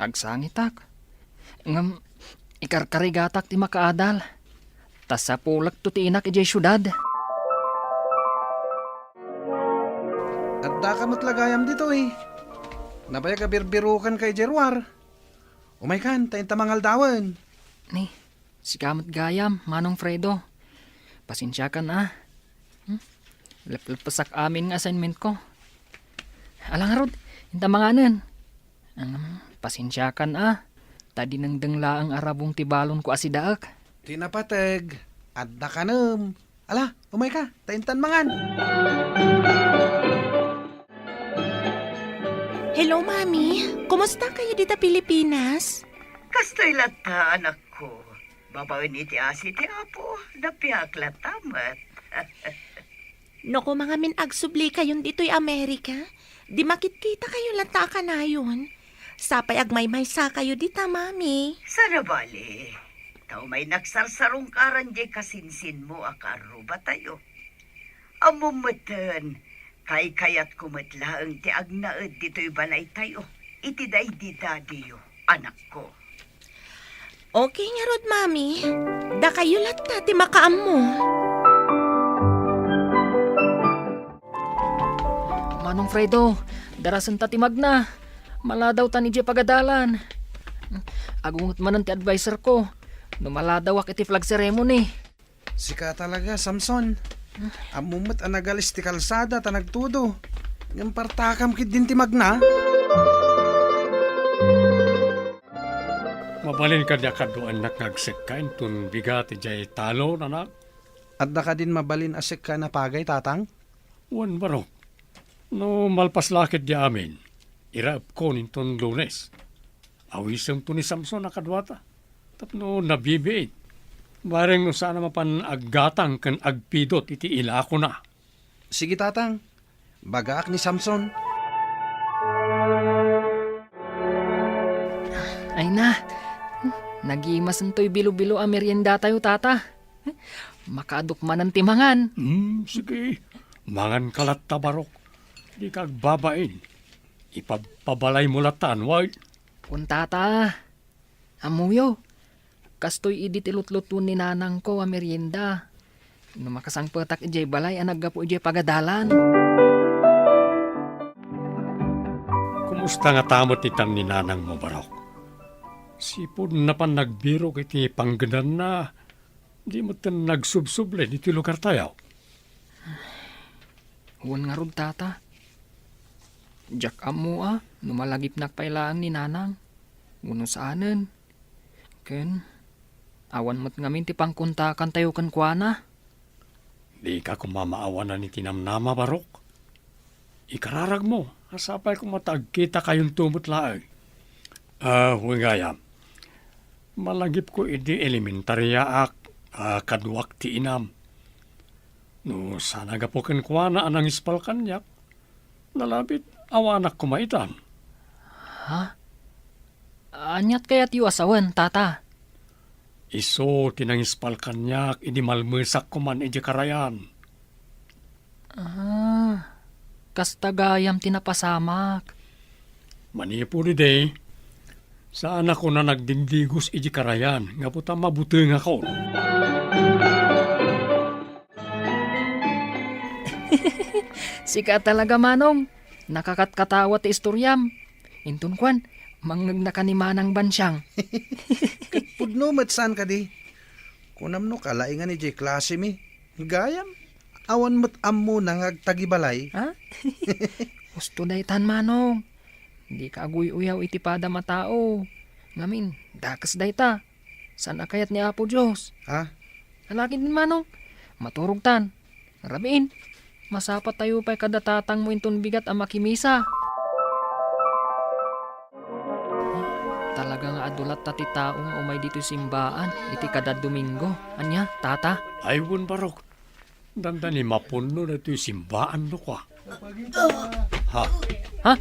agsangitak. Ngem ikarkarigatak ti makaadal. Ta sapulek to ti inak idiay siudad. Addaka met la gayam ditoy. Nabayag a birbirokanka idiay ruar. Umaykan, ta inta mangaldawen. Ni, sika met gayam, Manong Fredo. Pasensiakan a. Hmm? Leplepesak amin nga assignment ko. Ala ngarud, inta manganen. Ngem, pasensiakan a. Ta dinengdeng laeng a rabong ti balon ko a sidaek. Ti napateg, adda kanem. Ala, umayka, ta intan mangan. Hello, Mami. Kumusta kayo dita Pilipinas? Kastoy latta, anakko. Babaen iti asi ti Apo, napiak latta met. No koma ngamin agsubli kayon ditoy Amerika, di makitkita kayo latta a kanayon. Sapay agmaymaysa kayo dita, Mami. Sana bali. Ta umay nagsarsarungkaran diay kasinsinmo a kaarrubatayo. Ammom metten, kaykayatko met laeng ti agnaed ditoy balaytayo iti daydi dadiyo, anakko. Okay ngarud, Mami. Dakayo latta ti makaammo. Manong Fredo, darasenta ti magna. Maladaw ta ni pagadalan. Agunget manen ti adviser ko no maladawak iti flag ceremony. Sika talaga, Samson. Ammom met a nagalis ti kalsada ta nagtudo. Ngem partakam ketdin ti magna. Mabalin kadi a kaduaennak nga agsekka inton bigat idiay talon, anak? Adda kadin mabalin a sekka a napagay, tatang? Wen, barok. No malpas la ketdi amin, iraepkon inton Lunes. Awisemto ni Samson a kaduata tapno nabibiit. Bareng no saan a mapan aggatang ken agpidot iti ilakona. Sige, tatang. Bagaak ni Samson. Ay na, nagimasentoy bilo-bilo a meriendatayo, tata. Makaadok manen ti mangan. Hmm, sige. Mangan ka latta, barok. Dika agbabain. Ipabpabalaymo latta, anway? Kun, tata. Ammoyo, kastoy idi ti lutlutuon ni nanangko a merienda no makasangpetak idiay balay a naggapu idiay pagadalan. Kumusta ngata met itan ni nanangmo, barok? Sipud napan nagbirok iti panggedanna, di metten nagsubsubli ditoy lugartayo. Wen ngarud, tata. Diak ammo a no malagipnak pay laeng ni nanang wenno saanen. Ken awan met ngamin ti pangkontakantayo kenkuana. Dika koma maawanan iti namnama, barok. Ikararagmo, a sapay koma ta agkitakayonto met laeng. Ah, wen gayam. Malagipko idi elementariaak, ah, kaduak ti inam. No saan a gapu kenkuana a nangispal kaniak, nalabit awanak koma itan. Ha? Aniat kayatyo a sawen, Tata? Isu ti nangispal kaniak idi malmesak koman idiay karayan. Ah, kasta gayam ti napasamak. Manipud idi, saanakon a nagdigdigos idiay karayan gapu ta mabutengakon. Sika talaga, Manong. Nakakatkatawa ti istoriam. Inton kuan, mangngegnaka ni Manang Bansiang. Ket pudno met saan kadi? Kunam no kalaingan idiay klasemi. Gayam, awan met ammona nga agtagibalay. Ha? Husto daytan, Manong. Dika aguy-uyaw iti padam a tao. Ngamin, dakes dayta. Saan a kayat ni Apo Dios? Ha? Alakid ni Manong. Maturogtan. Rabiin. Masapatayo pay kada tatangmo inton bigat a makimisa. Talaga nga adu latta ti tao nga umay ditoy simbaan iti kada Domingo. Ania, Tata? Ay, wen, Barok. Dandani mapunno daytoy simbaan no kua. Ha? Ha?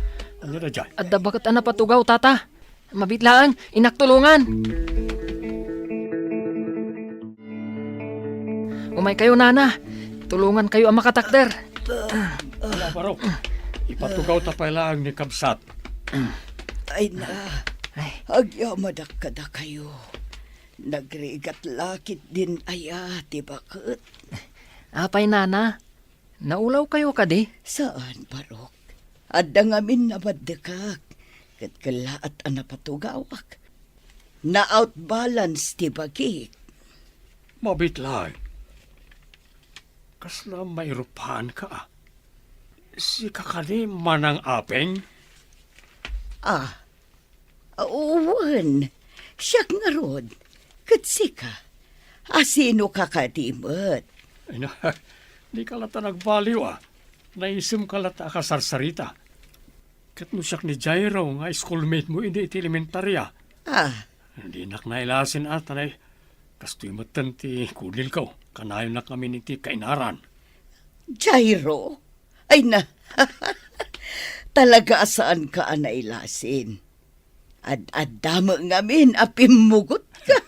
Ania daydiay? Adda baket a napatugaw, Tata. Mabiit laeng, innak tulongan. Umaykayo, Nana. Tulongankayo a makatakder. Ala, Barok. Ipatugaw ta pay laeng ni kabsat. Ay na, Ay. Agyamanak kadakayo. Nagrigat la ketdin aya ti baket? Apay, Nana? Naulawkayo kadi? Saan, Barok. Adda ngamin namaddekak, ket kellaat a napatugawak. Na-outbalance ti bagik. Mabiit laeng. Kasla mairupaanka, a? Sika kadi Manang Aping? Ah, wen, siak ngarud. Ket sika, asinoka kadi met? Ay na, dika latta nagbaliw, a. Naisemka latta a kasarsarita. Ket no siak ni Jairo nga schoolmate mo idi iti elementaria. Ah. Dinak nailasin a, ta nay, kastoy metten ti kudilko. Kanayonak ngamin iti kainaran. Jairo? Ay na, talaga a saanka a nailasin. Ad-adda met ngamin a pimmugotka.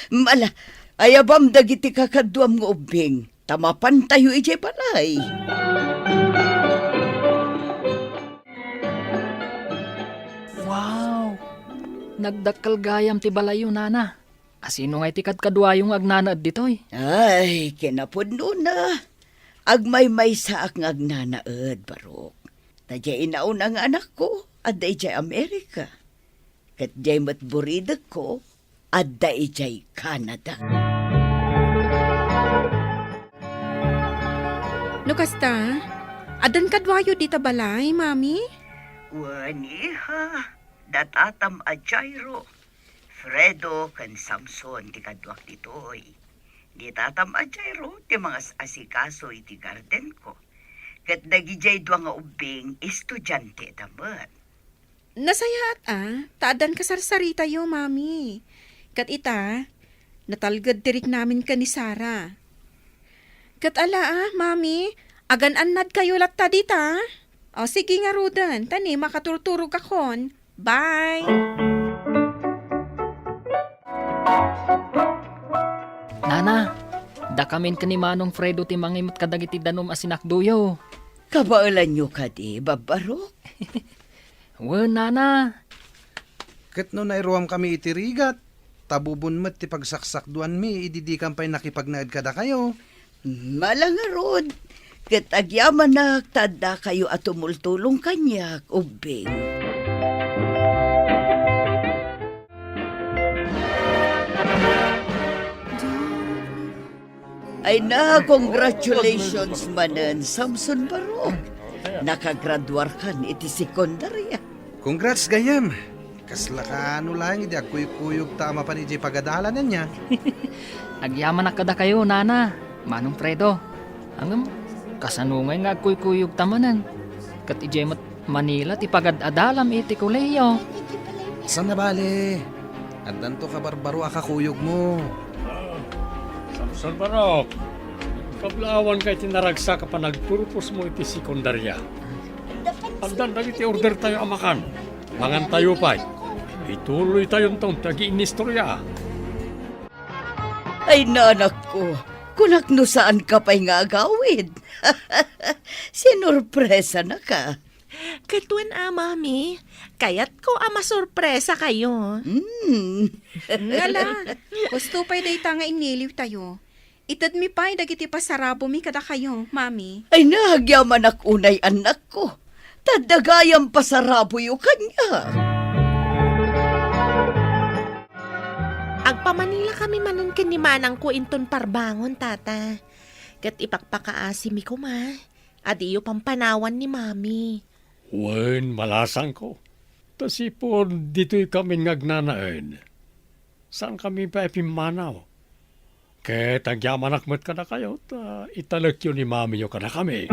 Ala, ayabam dagiti kakaduam nga ubbing, ta mapantayo idiay balay. Wow! Nagdakkel gayam ti balayyo, Nana. Asino ngay ti kadkaduayo nga agnanaed ditoy? Ay, kinapudnona, agmaymaysaak nga agnanaed, Barok. Ta diay inauna nga anakko, adda idiay Amerika. Ket diay met buridekko, adda idiay Canada. No kasta, addan kaduayo dita balay, Mami? Wen, iha, da tatam a Jairo, Fredo ken Samson ti kaduak ditoy. Ni tatam a Jairo ti mangas-asikaso iti gardenko, ket dagidiay dua nga ubbing estudianteta met. Nasayaat a, ta addan kasarsaritayo, Mami. Ket ita, natalged ti riknamin ken ni Sara. Ket ala a, Mami, agan-annadkayo latta dita. O, sige ngaruden, ta ni makaturturogakon. Bye! Nana, dakamin ken ni Manong Fredo ti mangimet kadagiti danum a sinakdoyo. Kabaelanyo kadi, Babbarok? Wen, Nana. Ket no nairuamkami iti rigat, tabubon met ti pagsaksakduanmi idi dikam pay nakipagnaed kadakayo. Ala ngarud, ket agyamanak ta addakayo a tumultulong kaniak, ubbing. Ay na, congratulations manen, Samson Barok. Nakagraduarkan iti sekundarya. Congrats gayam. Kasla kaano laeng idi agkuykuyogta a mapan idiay pagadalan, ania? Agyamanak kadakayo, Nana, Manong Fredo. Ngem, Kasano ngay nga agkuykuyogta manen? Ket idiay met Manila ti pagad-adalam iti kolehiyo. Saan a bale? Addanto kabarbaro a kakuyogmo. Samson Barok, kablaawanka iti naragsak a panagturposmo iti sekundaria. Addan dagiti ordertayo a makan. Mangantayo pay. Ituloytayonton ti agiinnistoria. Ay, nanakko, kunak no saanka pay nga agawid. Sinorpresanaka. Ket wen a, Mami, kayatko a masorpresakayo. Hmm. Ngala, husto pay dayta nga inniliwtayo. Itedmi pay dagiti pasarabomi kadakayo, Mami. Ay, nagyamanak unay, annakko. Ta adda gayam pasaraboyo kaniak. Agpamanila kami manen ken ni manangko inton parbangon, Tata. Ket ipakpakaasimi koma a diyo pampanawan ni Mami. Wen, malasangko. Ta sipud ditoy kami nga agnanaed. Saankami pay a pimmanaw. Ket agyamanak met kadakayo ta italekyo ni Mamiyo kadakami.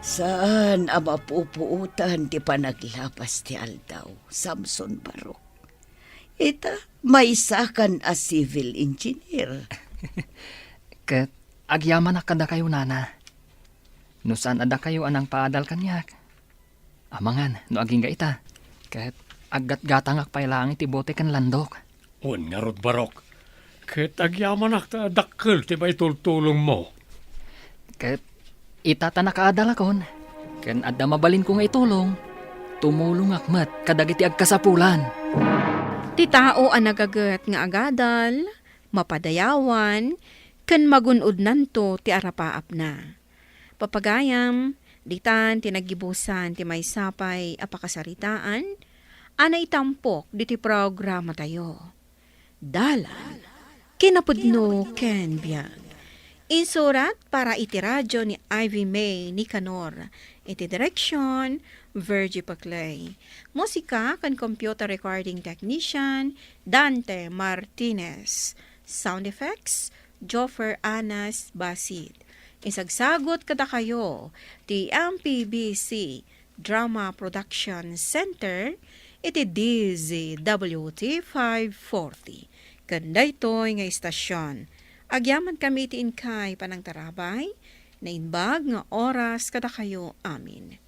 Saan a mapupuotan ti panaglapas ti aldaw, Samson Barok. Ita, maysakan a civil engineer. Ket agyamanak kadakayo, Nana. No saan a dakayo a nangpaadal kaniak, amangan no agingga ita, ket aggatgatangak pay laeng iti bote ken landok. Wen ngarud, Barok, ket agyamanak ta dakkel ti maitultulongmo. Ket ita ta nakaadalakon, ken adda mabalinko nga itulong, tumulongak met kadagiti agkasapulan. Ti tao a nagaget nga agadal, mapadayawan, ken magun-odnanto ti arapaapna. Papagayam, ditan ti naggibusan ti maysa pay a pakasaritaan a naitampok ditoy programatayo. Dalan, kinapudno ken biag. Insurat para iti radio ni Ivy May Nicanor. Iti direksyon, Virgie Paclay. Musika ken computer recording technician, Dante Martinez. Sound effects, Joffer Anas Basit. Insagsagut kadakayo ti M P B C Drama Production Center iti D Z W T five forty. Ken daytoy nga istasyon, agyamankami iti inkay panangtarabay, naimbag nga oras kadakayo amin.